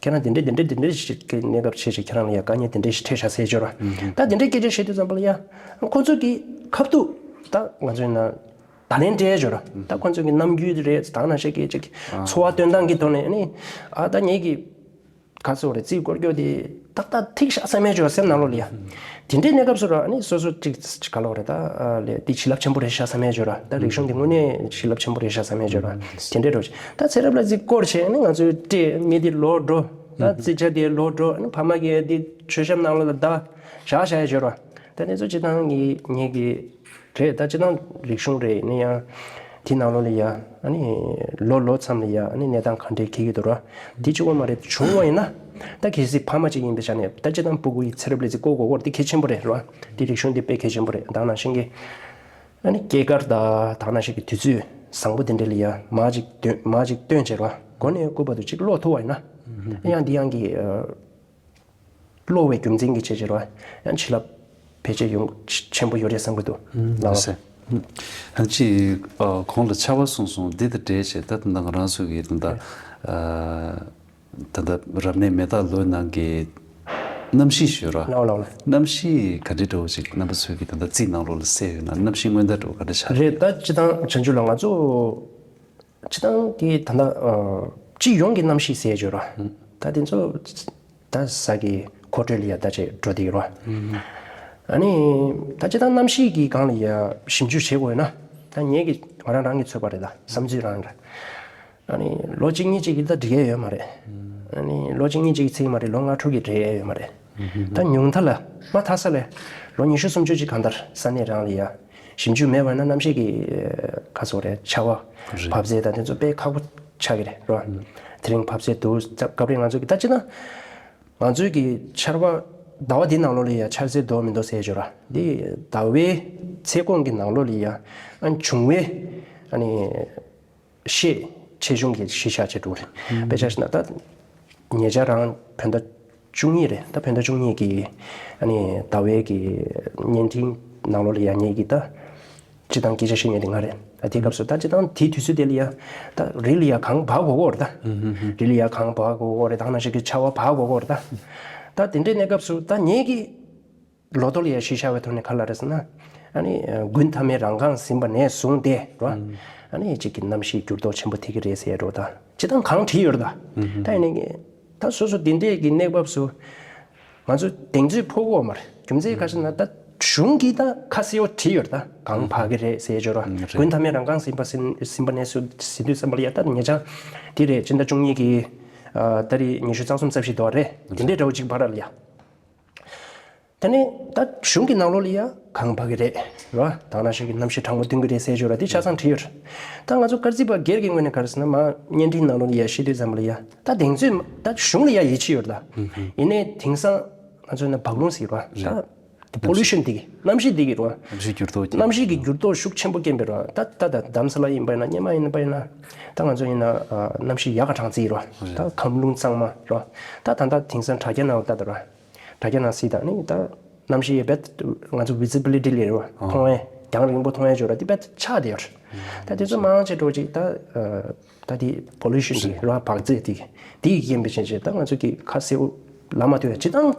ཁྱེད་རང་དེ་འདྲས་དེ་འདྲས་དེ་འདྲས་ཞིག་གི་གནས་སྐབས་ཆེ་ཆེ་ཁྱེད་རང་ལ་ཡང་དཀའ་ངལ་དེ་འདྲས་ཞིག་འཕྲད་ཤག་ཟེར་བརྗོད་ར། ད་དེ་འདྲས་སྐད་ཆ་བཤད་དུས་ཙམ་པ་ལ་ཡང་ཁོ་ཚོ་གི་ཁ་ཐུག་ད་ང་ཚོ་ཡིན་ན། ད་ལན་སྤྲད་ཡོད་ར། ད་ཁོང་ཚོ་གི་རྣམ་འགྱུར་རེད། ད་ནང་བཞིན་གྱི་ཅིག་ཚོར་བ་སྟོན་སྟངས་ཀྱི་ཐོག་ནས་ནི། ཨ་ད་ངེད་ཀྱི་ག་ཚོད་རེད། རྩིས་སྐོར་སྐྱོ་དེ་ཏག་ཏག་ཐིག་ཤག་བསམ་ཡས་ཅིག་ཡོད་སེམས་ནང་ལོགས་ལ་ཡ། དེ་འདྲའི་གནས་སྐབས་སུ་ར་ནི་སོ་སོ་ཅིག་ག་ལོག་རེད། ད་ལས་དེ་བྱིན་རླབས་ཆེན་པོ་རེད་ཤག་བསམ་ཡས་ཅིག་ཡོད་ར། ད་རིག་གཞུང་དེ་དངོས་གནས་བྱིན་རླབས་ཆེན་པོ་རེད་ཤག་བསམ་ཡས་ཅིག་ཡོད་ར། དེ་འདྲའི་རོ། ད་ཚེ་རབས་ལ་རྩིས་སྐོར་བྱས་ནི་ང་ཚོའི་སྤྲད་མི་དེ་ལོག་འགྲོ། ད་རྩིས་ཆ་དེ་ལོག་འགྲོ། ནི་ཕ་མ་གིས་དེ་མཆོད་བཤམས་ནང་ལོགས་ལ་ད་བཞག་བཞག་ཡས་ཅིག་ཡོད་ར། ད་དེ་ཚོ་སྤྱིར་བཏང་གི་ངེད་ཀྱི་རེད། ད་སྤྱིར་བཏང་རིག་གཞུང་རེད། ཡིན་ན་ཡང་དེའི་ནང་ལོགས་ལ་ཡ་ཨ་ནི་ལོ་ལོ་མཚམས་ལ་ཡ་ཨ་ནི་གནས་སྟངས་ག་འདྲས་འཁེལ་གྱི་འདུག་ར། དེ་གཅིག་པོ་མ་རེད། བྱུང་བ་ཡིན་ན་ད་གལ་སྲིད་ཕ་མ་གཅིག་ཡིན་པའི་ཆ་ནས་ད་སྤྱིར་བཏང་སྤུ་གུ་ཡི་ཚེ་རབས་ལས་རྩིས་བཀོད་དགོས་སྐོར་དེ་གལ་ཆེན་པོ་རེད་ར། དེ་རིག་གཞུང་དེ་དཔེ་གལ་ཆེན་པོ་རེད། ད་ནང་བཞིན་གྱི་ཨ་ནི་སྐྱེས་སྐར་དང་ད་ནང་བཞིན་གྱི་དུས་ཚོད་བཟང་པོ་དེ་འདྲ་ལ་ཡ་མར་གཅིག་སྟོན་མར་གཅིག་སྟོན་བྱས་ར། མགོ་ནས་སྐུ་བར་དུ་གཅིག་ཀློག་ཐུབ་པ་ཡིན་ན་ཡང་འདི་ཡང་གི་ཀློག་པའི་རྒྱུ་མཚན་གྱི་ཆེད་ཅིག་རེད་བ། ཡང་བྱིན་རླབས་ཕལ་ཆེར་ཡོང་ཆེན་པོ་ཡོད་རེད་བསམ་གྱི་འདུག་ལགས། ལགས་སོ། ཧན་ཅི་གོང་ལ་ཆར་པ་གསུངས་སོང་། འདི་དང་འབྲེལ་བྱས་ད་ད་ང་རང་ཚོ་གི་ད་ལྟ་ད་ལྟ་རབ་གནས་མེ་སྟག་ལོའི་ནང་གི་གནམ་གཤིས་ཞུ་ར། ལགས་ལགས་ལགས། གནམ་གཤིས་ག་འདྲ་འདྲ་བོ་ཅིག་རྣམ་པ་ཚོས་ཀྱི་ད་ལྟ་རྩིས་ནང་ལོགས་ལ་གསལ་ཡོད་ན། གནམ་གཤིས་སྔོན་བརྡ་འདྲ་བོ་ག་འདྲ་ཆགས་རེད། ད་སྤྱིར་བཏང་བྱང་ཆུབ་ལ་ང་ཚོ་སྤྱིར་བཏང་གི་ད་ལྟ་ཨ་སྤྱི་ཡོངས་ཀྱི་གནམ་གཤིས་ཟེར་ཡ་ཅིག་ཡོད་ར། ད་དེ་ཚོ་ད་ས་གི་མཁོ་སྤྲོད་ལ་ཡ་ད་ཅིག་འགྲོ་བསྡད་ཡོད་ར། ཨ་ནི་ད་སྤྱིར་བཏང་གནམ་གཤིས་ཀྱི་སྒང་ལ་ཡ་ཞིབ་འཇུག་བྱེད་དགོས་ཡོད་ན། ད་ངེད་ཀྱི་ང་རང་རང་གི་ཚོད་དཔག་རེད། ད་བསམ་ཚུལ་རང་རེད། ཨ་ནི་ལོ་གཅིག་གཉིས་གཅིག་གི་ད་འགྲིག་ཡ་ཡོད་མ་རེད། ཨ་ནི་ལོ་གཅིག་གཉིས་གཅིག་གི་ཚིག་མ་རེད། ལོ་ལྔ་དྲུག་གི་འགྲིག་ཡ་ཡོད་མ་རེད། ད་ཉུང་མཐའ་ལ་མཐའ་མཐའ་ས་ལས་ལོ་ཉི་ཤུ་སུམ་ཅུ་ཅིག་གང་ལྟར་ས་གནས་རང་ལ་ཡ་ཞིབ་འཇུག་མེད་པ་ན་གནམ་གཤིས་ཀྱི་ག་ཚོད་རེད། ཆར་པ་རེད། བབས་ཚད་དང་དེ་ཚོ་དཔེ་ཁག་པོ་ཆགས་ཀྱི་རེད་རོ། དེ་རིང་བབས་ཚད་འདུག་སྐབས་རེ་ང་ཚོ་གི་ད་སྤྱིར་ན་ང་ཚོའི་གི་ཆར་པ་ཟླ་བ་འདིའི་ནང་ལོགས་ལ་ཡ་ཆར་ཟེར་འདུག་མི་འདུག་ཟེར་ཡ་ཅིག་ཡོད་ར། འདི་ཟླ་བའི་ཚེས་གོང་གི་ནང་ལོགས་ལ་ཡ་ཨ་ནི་བྱུང་བའི་ཨ་ནི་ཤས་ཆེ་ཆུང་གི་གཞི་བཞག་བྱས་འགྲོ་རེད། དཔེ་ཆ་བཞག་ན་ད་ཉེ་ཆར་རང་བོད་ཟླ་བཅུ་གཉིས་རེད། ད་བོད་ཟླ་བཅུ་གཉིས་ཀྱི་ཨ་ནི་ཟླ་བའི་གི་བརྙན་འཕྲིན་ནང་ལོགས་ལ་ཡ་ངེད་ཀྱི་ད་ སྤྱི་བཏང་སྐད་ཆ་བཤད་མཁན་དེ་ང་རེད། ད་དེའི་སྐབས་སུ་ད་སྤྱི་བཏང་དེའི་དུས་ཚོད་དེ་ལ་ཡ་ད་རི་ལ་ཡ་གངས་འབག་དགོས་ཀྱི་ཡོད་རེད་ད། རི་ལ་ཡ་གངས་འབག་དགོས་ཀྱི་ཡོད་རེད། ད་ག་ནང་བཞིན་གྱི་ཆར་པ་འབག་དགོས་ཀྱི་ཡོད་རེད་ད། ད་དེ་འདྲའི་གནས་སྐབས་སུ་ད་ངེད་ཀྱི་ལོ་ཐོ་ལ་ཡ་གཞི་བཞག་པའི་ཐོག་ནས་ག་ལབ་རེད་ཟེར་ན། ཨ་ནི་དགུན་མཐའ་མའི་རང་རྐང་ཟིན་པ་ནས་བཟུང་སྟེ་རོ། ཨ་ནི་གཅིག་གི་གནམ་གཤིས་འགྱུར་ལྡོག་ཆེན་པོ་ཐེབས་ཀྱི་རེད་ཟེར་རོ། ད་སྤྱི་བཏང་གང་བྲིས་ཡོད་རེད་ད། ད་ཡིན་ནའི་ད་སོ་སོ་དེ་འདྲས་ཀྱི་གནས་བབས་སུ་ང་ཚོ་གདེང་ཚོད་ཕོག་གི་ཡོད་མ་རེད། རྒྱུ་མཚན་ག་ཞེ་ན་ད་གཞུང་གིས་ད་ཁ་གསལ་བོ་བྲིས་ཡོད་རེད་ད། གངས་འབག་གི་རེད་ཟེར་ཡོད་རོ། དགུན་མཐའ་མའི་རང་རྐང་ཟིན་པ་ཟིན་ཟིན་པ་ནས་བཟུང་ཟིན་དུས་ཙམ་པ་ལ་ཡ་ད་ཉེ་ཆར་དེ་རེད། སྤྱི་ཟླ་བཅུ་གཉིས་ཀྱི་ཨ་ཏ་རིག་ཉི་ཤུ་རྩ་གསུམ་རྩ་བཞི་དོ་རེད། དེ་འདྲའི་འདྲ་བོ་གཅིག་བར་ལ་ཡ། དེ་ནས་ད་གཞུང་གི་ནང་ལོགས་ལ་ཡ་གངས་འབག་གི་རེད་རོ། ད་ག་ནང་བཞིན་གྱི་གནམ་གཤིས་གྲང་མོ་སྟོན་གྱི་རེད་ཟེར་ཞོར་ར་དེ་ཆ་ཚང་བྲིས་ཡོད་རེད། ད་ང་ཚོ་སྐར་རྩིས་པ་སྒེར་གྱི་ངོས་ནས་ག་རེ་ཟེར་ན་མ་བརྙན་འཕྲིན་ནང་ལོགས་ལ་ཡ་བཤད་དུས་ཙམ་པ་ལ་ཡ་ད་གདེང་ཚོད་ད་གཞུང་ལ་ཡ་ཡིད་ཆེས་ཡོད་རེད་ད། ཡིན་ནའི་དེང་སང་ང་ཚོ་ན་འབག་རླུང་ཟེར་རོ་ད། པོ་ལུ་ཤན་དེ་གི་གནམ་གཤིས་དེ་གི་རོ། གནམ་གཤིས་འགྱུར་ལྡོག་ཅིག་གནམ་གཤིས་ཀྱི་འགྱུར་ལྡོག་ཤུགས་ཆེན་པོ་རྐྱེན་པས་རོ། ད་ད་ད་དྷ་རམ་ས་ལ་ཡིན་པ་ཡིན་ན་སྙེ་མ་ཡིན་པ་ཡིན་ན་ད་ང་ཚོ་ཡིན་ན་གནམ་གཤིས་ཡག་ག་གྲང་རྩིས་རོ། ད་ཁམས་རླུང་གཙང་མ་རོ། ད་ད་ད་དེང་སང་དྲ་རྒྱ་ནང་ལ་ལྟ་ད་རོ། དྲ་རྒྱ་ནང་སྲིད་དང་ནི་ད་གནམ་གཤིས་ཡོད་པས་ང་ཚོ་ཝི་ཛི་བི་ལི་ཊི་ལས་རོ། མཐོང་བས་རྒྱང་རིང་པོ་མཐོང་བས་འཇོག་ར་དེ་པས་ཆག་དེ་ཡོད། ད་དེ་ཚོ་མང་ཆེ་འགྲོ་ཅིག་ད་ད་དེ་པོ་ལུ་ཤན་དེ་རོ་འབག་རྩིས་དེ་དེ་ཡི་རྐྱེན་པས་བྱས་བྱས་ད་ང་ཚོ་གི་ཁ་གསལ་པོ་ལབ་མ་ཐུབ་ཡ་ཅི་དང་།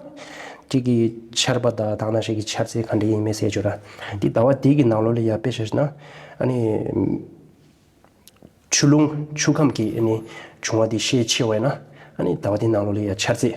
དེ་གི་ཆར་པ་ད་ད་ག་ནང་བཞིན་གི་ཆར་རྩི་ག་འདྲ་ཡིན་མིན་ཟེར་འཇོག་ར་དེ་ཟླ་བ་དེ་གི་ནང་ལོགས་ལ་ཡ་དཔེ་བཞག་ན་ཨ་ནི། ཆུ་རླུང་ཆུ་ཁམས་ཀྱི་ཨ་ནི་འབྱུང་བ་འདི་ཤས་ཆེ་བས་ན་ཨ་ནི་ཟླ་བ་འདི་ནང་ལོགས་ལ་ཡ་ཆར་རྩི་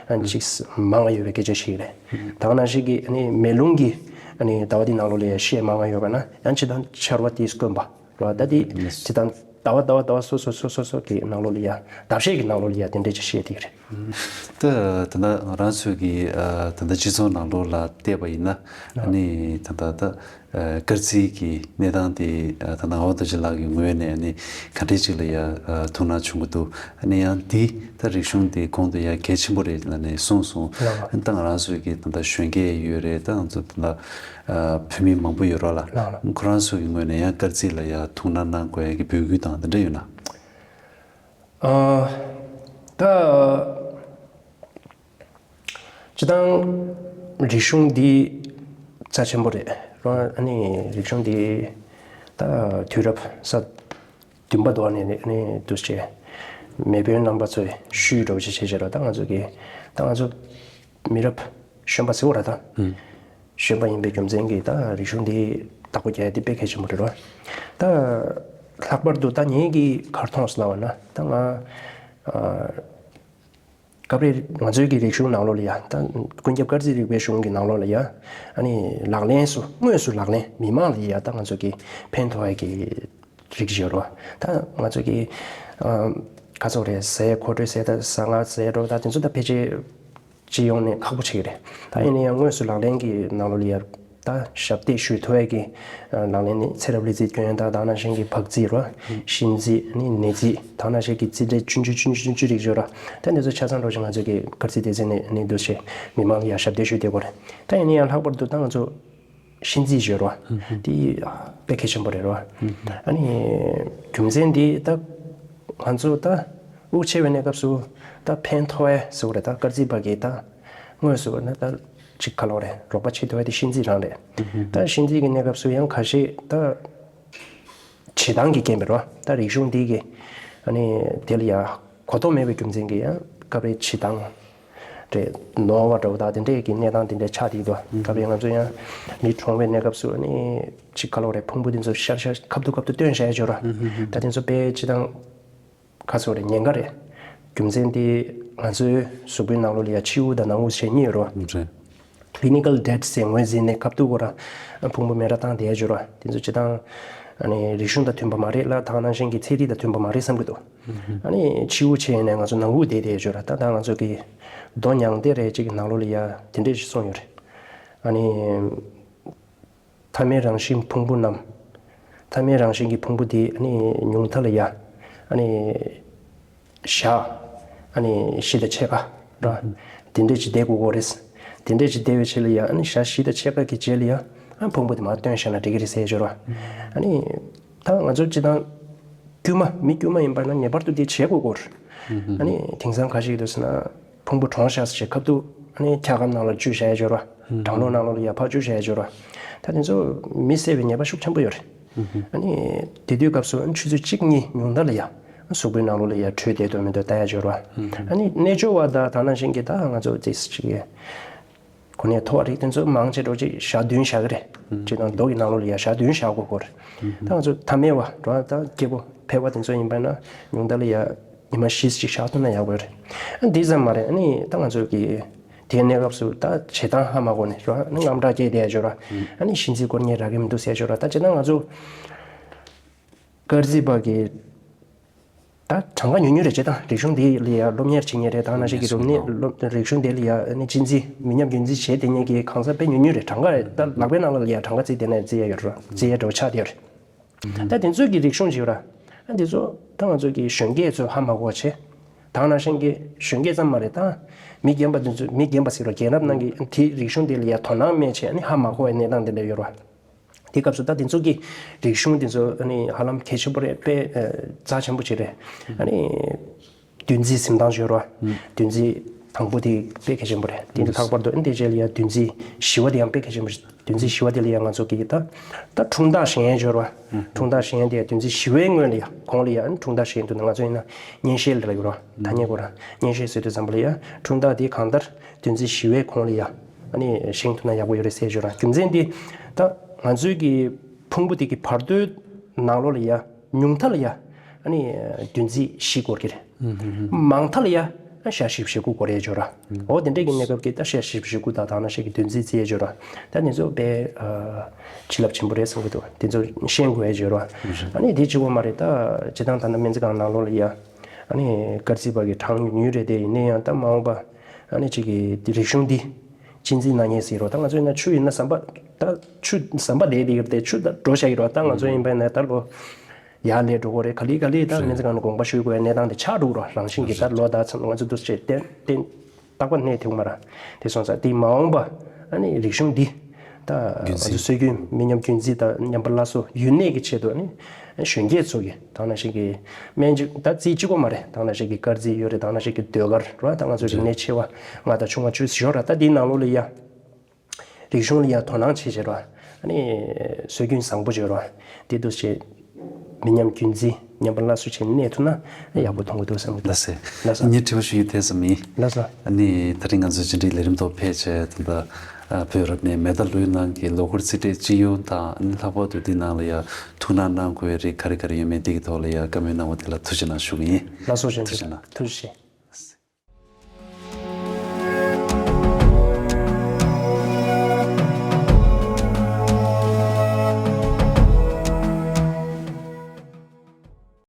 ཨ་ནི་ཅིག་མང་བ་ཡོད་པའི་སྐད་ཆ་ཞིག་རེད། ད་ག་ནང་བཞིན་གྱི་ཨ་ནི་མེ་རླུང་གི་ཨ་ནི་ཟླ་བ་འདི་ནང་ལོགས་ལ་ཡ་ཤས་མང་བ་ཡོད་པས་ན་ཡང་ཅི་དང་ཆར་བ་དེས་བསྐོན་པ་རེད་བ། ད་དེ་ཅི་དང་ཟླ་བ་ཟླ་བ་ཟླ་བ་སོ་སོ་སོ་སོ་སོ་གི་ནང་ལོགས་ལ་ཡ་ཟླ་ཤས་ཀྱི་ནང་ལོགས་ལ་ཡ་དེ་འདྲས་ཅིག་བཤད་དེ་རེད། ད་ད་ལྟ་ང་རང་ཚོའི་གི་ད་ལྟ་སྤྱི་ཚོགས་ནང་ལོགས་ལ་བལྟས་པ་ཡིན་ན་ཨ་ནི་ད་ལྟ་ད། སྐར་རྩིས་ཀྱི་གནས་སྟངས་དེ་ད་ནང་པ་རྡོ་རྗེ་ལགས་ཀྱི་ངོས་ནས་ནི་ག་འདྲས་ཅིག་ལ་ཡ་ཐུགས་སྣང་བྱུང་གི་འདུག་ཨ་ནི་ཡང་འདི་ད་རིག་གཞུང་དེ་གོང་དུ་ཡ་གལ་ཆེན་པོ་རེད་ལབ་ནས་གསུངས་སོང་། ལགས། ད་ང་རང་ཚོའི་གི་ད་ལྟ་གཞོན་སྐྱེས་ཡོད་རེད། ད་ང་ཚོ་ད་ལྟ་བོད་མི་མང་པོ་ཡོད་རོགས་ལ་ལགས་ལགས། ཁོ་རང་ཚོ་གི་ངོས་ནས་ཡང་སྐར་རྩིས་ལ་ཡ་ཐུགས་སྣང་གནང་དགོས་ཡ་གི་འབོད་སྐུལ་དང་དེ་འདྲ་ཡོད་ན། ཨ། ད། སྤྱི་བཏང་རིག་གཞུང་འདི་རྩ་ཆེན་པོ་རེད་རོ། ཨ་ནི་རིག་གཞུང་འདི་ད་དུས་རབས་ས་བདུན་པ་དོ་ནས་ནི་འདུ་བྱེད་མེས་དཔོན་རྣམ་པ་ཚོས་ཤུལ་འགྲོ་བྱེད་བྱེད་བྱེད་རོ། ད་ང་ཚོ་གི་ད་ང་ཚོ་མི་རབས་གཞོན་པ་ཟེར་བ་ར་ད། གཞོན་པ་ཡིན་པའི་རྒྱུ་མཚན་གྱིས་ད་རིག་གཞུང་འདི་བདག་པོ་རྒྱག་ཡ་འདི་དཔེ་གལ་ཆེན་པོ་རེད་རོ། ད་ལྷག་པར་དུ་ད་ངེད་ཀྱིས་ག་རེ་མཐོང་སོང་ལབ་པ་ན་ད་ང་ཨ། སྐབས་རེ་ང་ཚོའི་གི་རིག་གཞུང་ནང་ལོགས་ལ་ཡ་ད་ཀུན་ཁྱབ་སྐར་རྩིས་རིག་པའི་གཞུང་གི་ནང་ལོགས་ལ་ཡ་ཨ་ནི་ལག་ལེན་སུ་དངོས་སུ་ལག་ལེན་མི་མང་ལ་ཡ་ད་ང་ཚོ་གི་ཕན་ཐོགས་ཡ་གི་རིགས་ཡོད་རོ། ད་ང་ཚོ་གི་ཨ་ག་ཚོད་རེད་ཟས་མཁོ་སྤྲོད་ཟས་ད་ཟ་ང་ཟས་རོ་ད་དེ་ཚོ་ད་ཕལ་ཆེར་སྤྱི་ཡོངས་ནས་ཁག་པོ་ཆགས་ཀྱི་རེད། ད་ཡིན་ན་ཡང་དངོས་སུ་ལག་ལེན་གྱི་ནང་ལོགས་ལ་ཡ། ད་ཞབས་འདེགས་ཞུ་ཐུབ་ཡས་ཀྱི་ལག་ལེན་ནི་ཚེ་རབས་ལུས་རྩལ་སྐྱོན་ཡོན་དང་དེ་ནང་བཞིན་གྱི་བག་རྩིས་རོ། ཤིང་རྩིས་ནི་ནས་རྩིས་དེ་ནང་བཞིན་གྱི་རྩིས་འབྲས་ཆུང་ཆུང་ཆུང་ཆུང་ཆུང་ཆུང་རིགས་ཡོད་ར། ད་འདི་ཚོ་ཆ་ཚང་འགྲོ་ཞིང་ང་ཚོ་གི་སྐར་རྩིས་སྡེ་ཚན་ནས་ནི་འདུ་ཤེས་མི་མང་ལ་ཡང་ཞབས་འདེགས་ཞུ་བསྡད་དགོས་རེད། ད་ཡིན་ན་ཡང་ལྷག་པར་དུ་ད་ང་ཚོ་ཤིང་རྩིས་ཡོད་རོ། དེ་དཔེ་གལ་ཆེན་པོ་རེད་རོ། ཨ་ནི་རྒྱུ་མཚན་འདི་ད་ང་ཚོ་ད་དབུགས་ཆད་པའི་གནས་སྐབས་སུ་ད་ཕན་ཐོགས་ཡས་ཟེར་བ་རེད། ད་སྐར་རྩིས་པ་གིས་ད། དངོས་སུ་ན་ད་ཅིག་ག་ལོ་རེད། རོགས་པ་བྱེད་ཐུབ་པ་དེ་ཤིང་རྩིས་རང་རེད། ད་ཤིང་རྩིས་ཀྱི་གནས་སྐབས་སུ་ཡང་ཁ་ཤས་ད་བྱེད་སྟངས་ཀྱི་རྐྱེན་པས་རོ། ད་རིག་གཞུང་འདི་གི་ཨ་ནི་དེ་ལ་ཡང་གོ་རྟོགས་མེད་པའི་རྒྱུ་མཚན་གྱིས་ཡང་སྐབས་རེ་བྱེད་སྟངས་རེད། ནོར་བ་འདྲ་བོ་ད་དེ་འདྲས་ཀྱི་གནས་སྟངས་དེ་འདྲས་ཆགས་བསྡད་འདུག་སྐབས་རེ་ང་ཚོ་ཡང་མི་གྲོངས་པའི་གནས་སྐབས་སུ་ཨ་ནི་ཅིག་ག་ལོ་རེད། ཕུང་པོ་དེ་ཚོ་ཤར་ཤར་ཁ་ཐུག་ཁ་ཐུག་བཏོན་བཞག་ཡ་ཅིག་ཡོད་རོ། ད་དེ་ཚོ་དཔེ་བྱེད་སྟངས། ཁ་སོ་རེ་ཉེན་ཁ་རེད། རྒྱུ་མཚན་དེ་ང་ཚོའི་གཟུགས་པོའི་ནང་ལོགས་ལ་ཡ་ཕྱི་དབུགས་དང་ནང་དབུགས་བྱས་གཉིས་ཡོད་རོ། རེད། Clinical death ཟེར་ངོས་འཛིན་ནས་སྐབས་ཐུག་གོ་ར་ཕུང་པོ་མེ་ར་བཏང་བསྡད་ཡ་ཅིག་ཡོད་རོ། དེ་ཚོ་སྤྱི་བཏང་ཨ་ནི་རིག་གཞུང་དང་མཐུན་པ་མ་རེད་ལ་དེ་ནང་བཞིན་གྱི་ཚན་རིག་དང་མཐུན་པ་མ་རེད་བསམ་གྱི་འདུག་ཨ་ནི་ཕྱི་དབུགས་ཆད་ནས་ང་ཚོ་ནང་དབུགས་བསྡད་བསྡད་ཡ་ཅིག་ཡོད་ར། ད་ད་ང་ཚོ་གི་རྡོ་མྱང་འདས་རེ་གཅིག་གི་ནང་ལོགས་ལ་ཡ་དེ་འདྲས་ཞིག་གསུངས་ཡོད་རེད། ཨ་ནི། མཐའ་མའི་རང་བཞིན་ཕུང་པོ་རྣམས། མཐའ་མའི་རང་བཞིན་གྱི་ཕུང་པོ་དེ་ཨ་ནི་ཉུང་མཐའ་ལ་ཡ། ཨ་ནི་ཞག་ཨ་ནི་བཞི་དང་ཕྱེད་ཀ་ར། དེ་འདྲས་ཅིག་བསྡད་དགོས་ཀྱི་རེད། དེ་འདྲས་ཅིག་བསྡད་པའི་ཆེད་ལ་ཡ་ཨ་ནི་ཞག་བཞི་དང་ཕྱེད་ཀ་གི་རྗེས་ལ་ཡ་ཨ་ཕུང་པོ་དེ་མར་བཏོན་བཞག་ན་འགྲིག་གི་རེད་ཟེར་ཡ་ཅིག་ཡོད་ར། ཨ་ནི་ད་ང་ཚོ་སྤྱི་བཏང་དཀྱུས་མ་མི་དཀྱུས་མ་ཡིན་པ་ན་ངེས་པར་དུ་དེ་བྱེད་དགོས་ཀྱི་རེད། ཨ་ནི་དེང་སང་ག་ཞིག་འདུག་ཟེར་ན། ཕུང་པོ་གྲོངས་ཤག་ཟེར་བྱས་ཁ་ཐུག་ཨ་ནི་འཁྱག་སྒམ་ནང་ལ་བཅུག་བཞག་ཡ་ཅིག་ཡོད་ར། གྲང་རླུང་ནང་ལོགས་ལ་ཡ་ཕར་བཅུག་བཞག་ཡ་ཅིག་ཡོད་ར། ད་དེ་ཚོ་མི་བསད་པའི་ཉེས་པ་ཤུགས་ཆེན་པོ་ཡོད་རེད། ཨ་ནི་དེ་དུས་སྐབས་སུ་ཆུ་ཚོད་གཅིག་གཉིས་ཉུང་མཐའ་ལ་ཡ་གཟུགས་པོའི་ནང་ལོགས་ལ་ཡ་དྲོད་བསྡད་འདུག་མི་འདུག་ལྟ་ཡ་འབྱོར་བ། ཨ་ནི་རྣལ་འབྱོར་བ་དང་ད་ནང་བཞིན་གྱི་ད་ང་ཚོ་ཙིག་ཅིག་གོ་གནས་མཐོ་བ་རིགས་དེ་ཚོ་མང་ཆེ་འགྲོ་ཅིག་ཞག་བདུན་བཞག་གི་རེད། ཅིག་དང་རྡོ་གི་ནང་ལོགས་ལ་ཡ་ཞག་བདུན་བཞག་དགོས་སྐོར། ད་ང་ཚོ་ཐ་མལ་བ་འགྲོ་ད་སྐྱེ་བོ་ཕལ་བ་དེ་ཚོ་ཡིན་པ་ན་ཉུང་མཐའ་ལ་ཡ་ཉི་མ་བཞི་ཅིག་བཞག་ཐུབ་ན་ཡག་པོ་རེད། ཨ་འདི་ཙམ་མ་རེད། ཨ་ནི་ད་ང་ཚོ་གི་དེའི་གནས་སྐབས་སུ་ད་བྱེད་སྟངས་ཧ་མ་གོ་ནས་འགྲོ་ཨ་ནི་དངངས་སྐྲག་སྐྱེས་བསྡད་ཡ་འབྱོར་བ། ཨ་ནི་གཤིན་རྗེའི་སྐོར་ངས་རག་གི་མི་འདུག་ཟེར་འབྱོར་བ། ད་བྱེད་སྟངས་ང་ཚོ་སྐར་རྩིས་པ་གི་ད་གྲངས་ཀ་ཉུང་ཉུང་རེད། བྱེད་སྟངས་རིག་གཞུང་འདི་ལ་ཡ་སློབ་གཉེར་བྱེད་མཁན་རེད། ད་ནང་བཞིན་གྱི་རིག་གནས་སློབ་རིག་གཞུང་འདི་ལ་ཡ་ཨ་ནི་གཅེས་འཛིན་མི་ཉམས་རྒྱུན་འཛིན་བྱས་བསྡད་མཁན་གྱི་གང་ཟག་དཔེ་ཉུང་ཉུང་རེད། གྲངས་ཀ་རེད། ད་ལག་པའི་ནང་ལ་ཡ་གྲངས་ཀ་བརྩིས་བསྡད་ན་བརྩི་ཡ་ཡོད་རེད། བརྩི་ཡ་འདྲ་བོ་ཆགས་བསྡད་ཡོད་རེད། ད་དེ་ཚོ་གི་རིག་གཞུང་བྱེད་ར། ཨ་དེ་ཚོ་ད་ང་ཚོ་གི་གཞོན་སྐྱེས་ཚོས་ཧ་མ་གོ་བ་བྱེད། ད་ནང་བཞིན་གྱི་གཞོན་སྐྱེས་ཙམ་མ་རེད། ད་མི་རྒན་པ་དེ་ཚོ་མི་རྒན་པ་ཟེར་རོ་རྒན་རབས་ནང་གི་དེ་རིག་གཞུང་དེ་ལ་ཡ་དོ་སྣང་མེད་བྱས་ཨ་ནི་ཧ་མ་གོ་བའི་གནས་སྟངས་དེ་འདྲ་ཡོད་ར། དེ་སྐབས་སུ་ད་དེ་ཚོ་གི་རིག་གཞུང་དེ་ཚོ་ཨ་ནི་ཧ་ལམ་གལ་ཆེན་པོ་རེད། དཔེ་རྩ་ཆེན་པོ་ཅིག་རེད། ཨ་ནི་བདུན་ཚིགས་གཟིམ་ཐང་ཡོད་ར། བདུན་ཚིགས་དང་པོ་དེ་དཔེ་གལ་ཆེན་པོ་རེད། དེ་ལྷག་པར་དུ་ཨ་ནི་དེ་རྗེས་ལ་ཡ་བདུན་ཚིགས་བཞི་བ་དེ་ཡང་དཔེ་གལ་ཆེན་པོ་རེད། བདུན་ཚིགས་བཞི་བ་དེ་ལ་ཡང་ང་ཚོ་གིས་ད་ད་འཁྲུངས་རྟགས་བཞེངས་ཡས་འབྱོར་བ། འཁྲུངས་རྟགས་བཞེངས་ཡས་དེ་ཡང་བདུན་ཚིགས་བཞི་བའི་སྔོན་ལ་ཡང་གོང་ལ་ཡང་འཁྲུངས་རྟགས་བཞེངས་འདུག་ན་ང་ཚོ་ཡིན་ན་གཉེན་བཤད་ལ་ཡོད་ར། ཐ་སྙད་གོ་ར་གཉེན་བཤད་ཟེར་དུས་ཙམ་པ་ལ་ཡང་འཁྲུངས་རྟགས་དེ་གང་ལྟར་བདུན་ཚིགས་བཞི་བའི་གོང་ལ་ཡང་ཨ་ནི་བཞེངས་ཐུབ་ན་ཡག་པོ་ཡོད་རེད་ཟེར་འབྱོར་ར། རྒྱུ་མཚན་དེ་ད་ང་ཚོའི་གི་ཕུང་པོ་དེ་གི་བར་དོའི་ནང་ལོགས་ལ་ཡང་ཉུང་མཐའ་ལ་ཡང་ཨ་ནི་བདུན་ཚིགས་བཞི་འགོར་གི་རེད། མང་མཐའ་ལ་ཡ་ཞག་བཞི་བཅུ་ཞེ་དགུ་འགོར་ཡས་འབྱོར་ར། འོ་དེ་འདྲས་ཀྱི་གནས་སྐབས་ཀྱི་ད་ཞག་བཞི་བཅུ་ཞེ་དགུ་དང་ད་ནང་བཞིན་གྱི་བདུན་ཚིགས་བརྩི་ཡས་འབྱོར་ར། ད་དེ་ཚོ་དཔེ་བྱིན་རླབས་ཆེན་པོ་རེད་བསམ་གྱི་འདུག་དེ་ཚོ་ཤེས་དགོས་ཡས་འབྱོར་ར། ཨ་ནི་དེ་གཅིག་པོ་མ་རེད། ད་སྤྱིར་བཏང་ད་ལྟ་སྨན་རྩིས་ཁང་ནང་ལོགས་ལ་ཡ་ཨ་ནི་སྐར་རྩིས་པ་གི་གྲངས་ཉུང་ཉུང་རེད། དེ་ཡིན་ན་ཡང་ད་མ་འོངས་པ་ཨ་ནི་གཅིག་གི་རིག་གཞུང་འདི་གཅེས་འཛིན་གནང་མཁན་ཟེར་རོ། ད་ང་ཚོ་ཡིན་ན་ཆུ་ཡིན་ན་ཟམ་པ་ད་ཆུ་ཟམ་པ་བསྡད་དེ་ཡོད་དེ་ཆུ་ད་འགྲོ་བཞག་གི་རོ། ད་ང་ཚོ་ཡིན་པ་ཡིན་ན་ད་ལོ། ཡར་ལས་འགྲོ་གི་རེད། ག་ལེ་ག་ལེ་ད་སྨན་རྩིས་ཁང་ནས་དགོངས་པ་ཞུ་དགོས་ཡ་གནས་སྟངས་དེ་ཆགས་འགྲོ་གི་རེད། རང་བཞིན་གྱིས་ད་ལོ་ཟླ་ཚང་ང་ཚོ་འདུ་བྱེད་གཏན་གཏན་རྟག་པ་གནས་ཐུབ་མ་རེད། དེ་སོང་ཙང་དེ་མ་འོངས་པ་ཨ་ནི་རིག་གཞུང་འདི་ད་ང་ཚོ་སྲོལ་རྒྱུན་མི་ཉམས་རྒྱུན་འཛིན་དང་ཉམས་པ་སླར་གསོ་ཡུན་གནས་ཀྱི་ཆེད་དུ་ཨ་ནི་གཞོན་སྐྱེས་ཚོ་གི་ད་ནང་བཞིན་གྱི་སྨན་རྩིས་ད་རྩིས་གཅིག་པོ་མ་རེད། ད་ནང་བཞིན་གྱི་སྐར་རྩིས་ཡོད་རེད། ད་ནང་བཞིན་གྱི་ཟློས་གར་རེད། ད་ང་ཚོ་རིག་གནས་ཆེ་བ་ལྔ་དང་ཆུང་བ་བཅུ་ཡོད་རེད། ད་འདིའི་ནང་ལོགས་ལ་ཡ། རིག་གཞུང་ལ་ཡང་དོ་སྣང་བྱེད་བྱེད་རོགས། ཨ་ནི་སྲོལ་རྒྱུན་བཟང་པོ་བྱེད་རོགས། དེ་འདུག་བྱེད། མི་ཉམས་རྒྱུན་འཛིན་ཉམས་པ་སླར་གསོ་བྱེད་གནས་ཐུབ་ན་ཡག་པོ་མཐོང་གི་འདུག་བསམ་གི་འདུག་ལགས་སེ། ལགས་སོ། ངས་དྲི་བ་ཞུ་ཡི་དེ་ཙམ་ཡིན། ལགས་སོ། ཨ་ནི་ད་རིང་ང་ཚོའི་བཅར་འདྲིའི་ལས་རིམ་ཐོག་ཕེབས་བྱས་ད་ལྟ་བོད་རབ་གནས་མེ་མདའ་ལུས་ནང་གི་ལོ་འཁོར་རྩིས་སྤྲོད་སྤྱི་ཡོངས་དང་ཨ་ནི་ལྷག་པར་དུ་འདི་ནང་ལ་ཡང་ཐུགས་སྣང་གནང་དགོས་རིགས་ག་རེ་ག་རེ་ཡོད་མེད་འདི་གི་ཐོག་ལ་ཡང་བཀའ་མོལ་གནང་བ་དེ་ལ་ཐུགས་རྗེ་གནང་ཞུ་གི་ཡིན། ལགས་སོ། ཐུགས་རྗེ་གནང་། ཐུགས་རྗེ་ཆེ།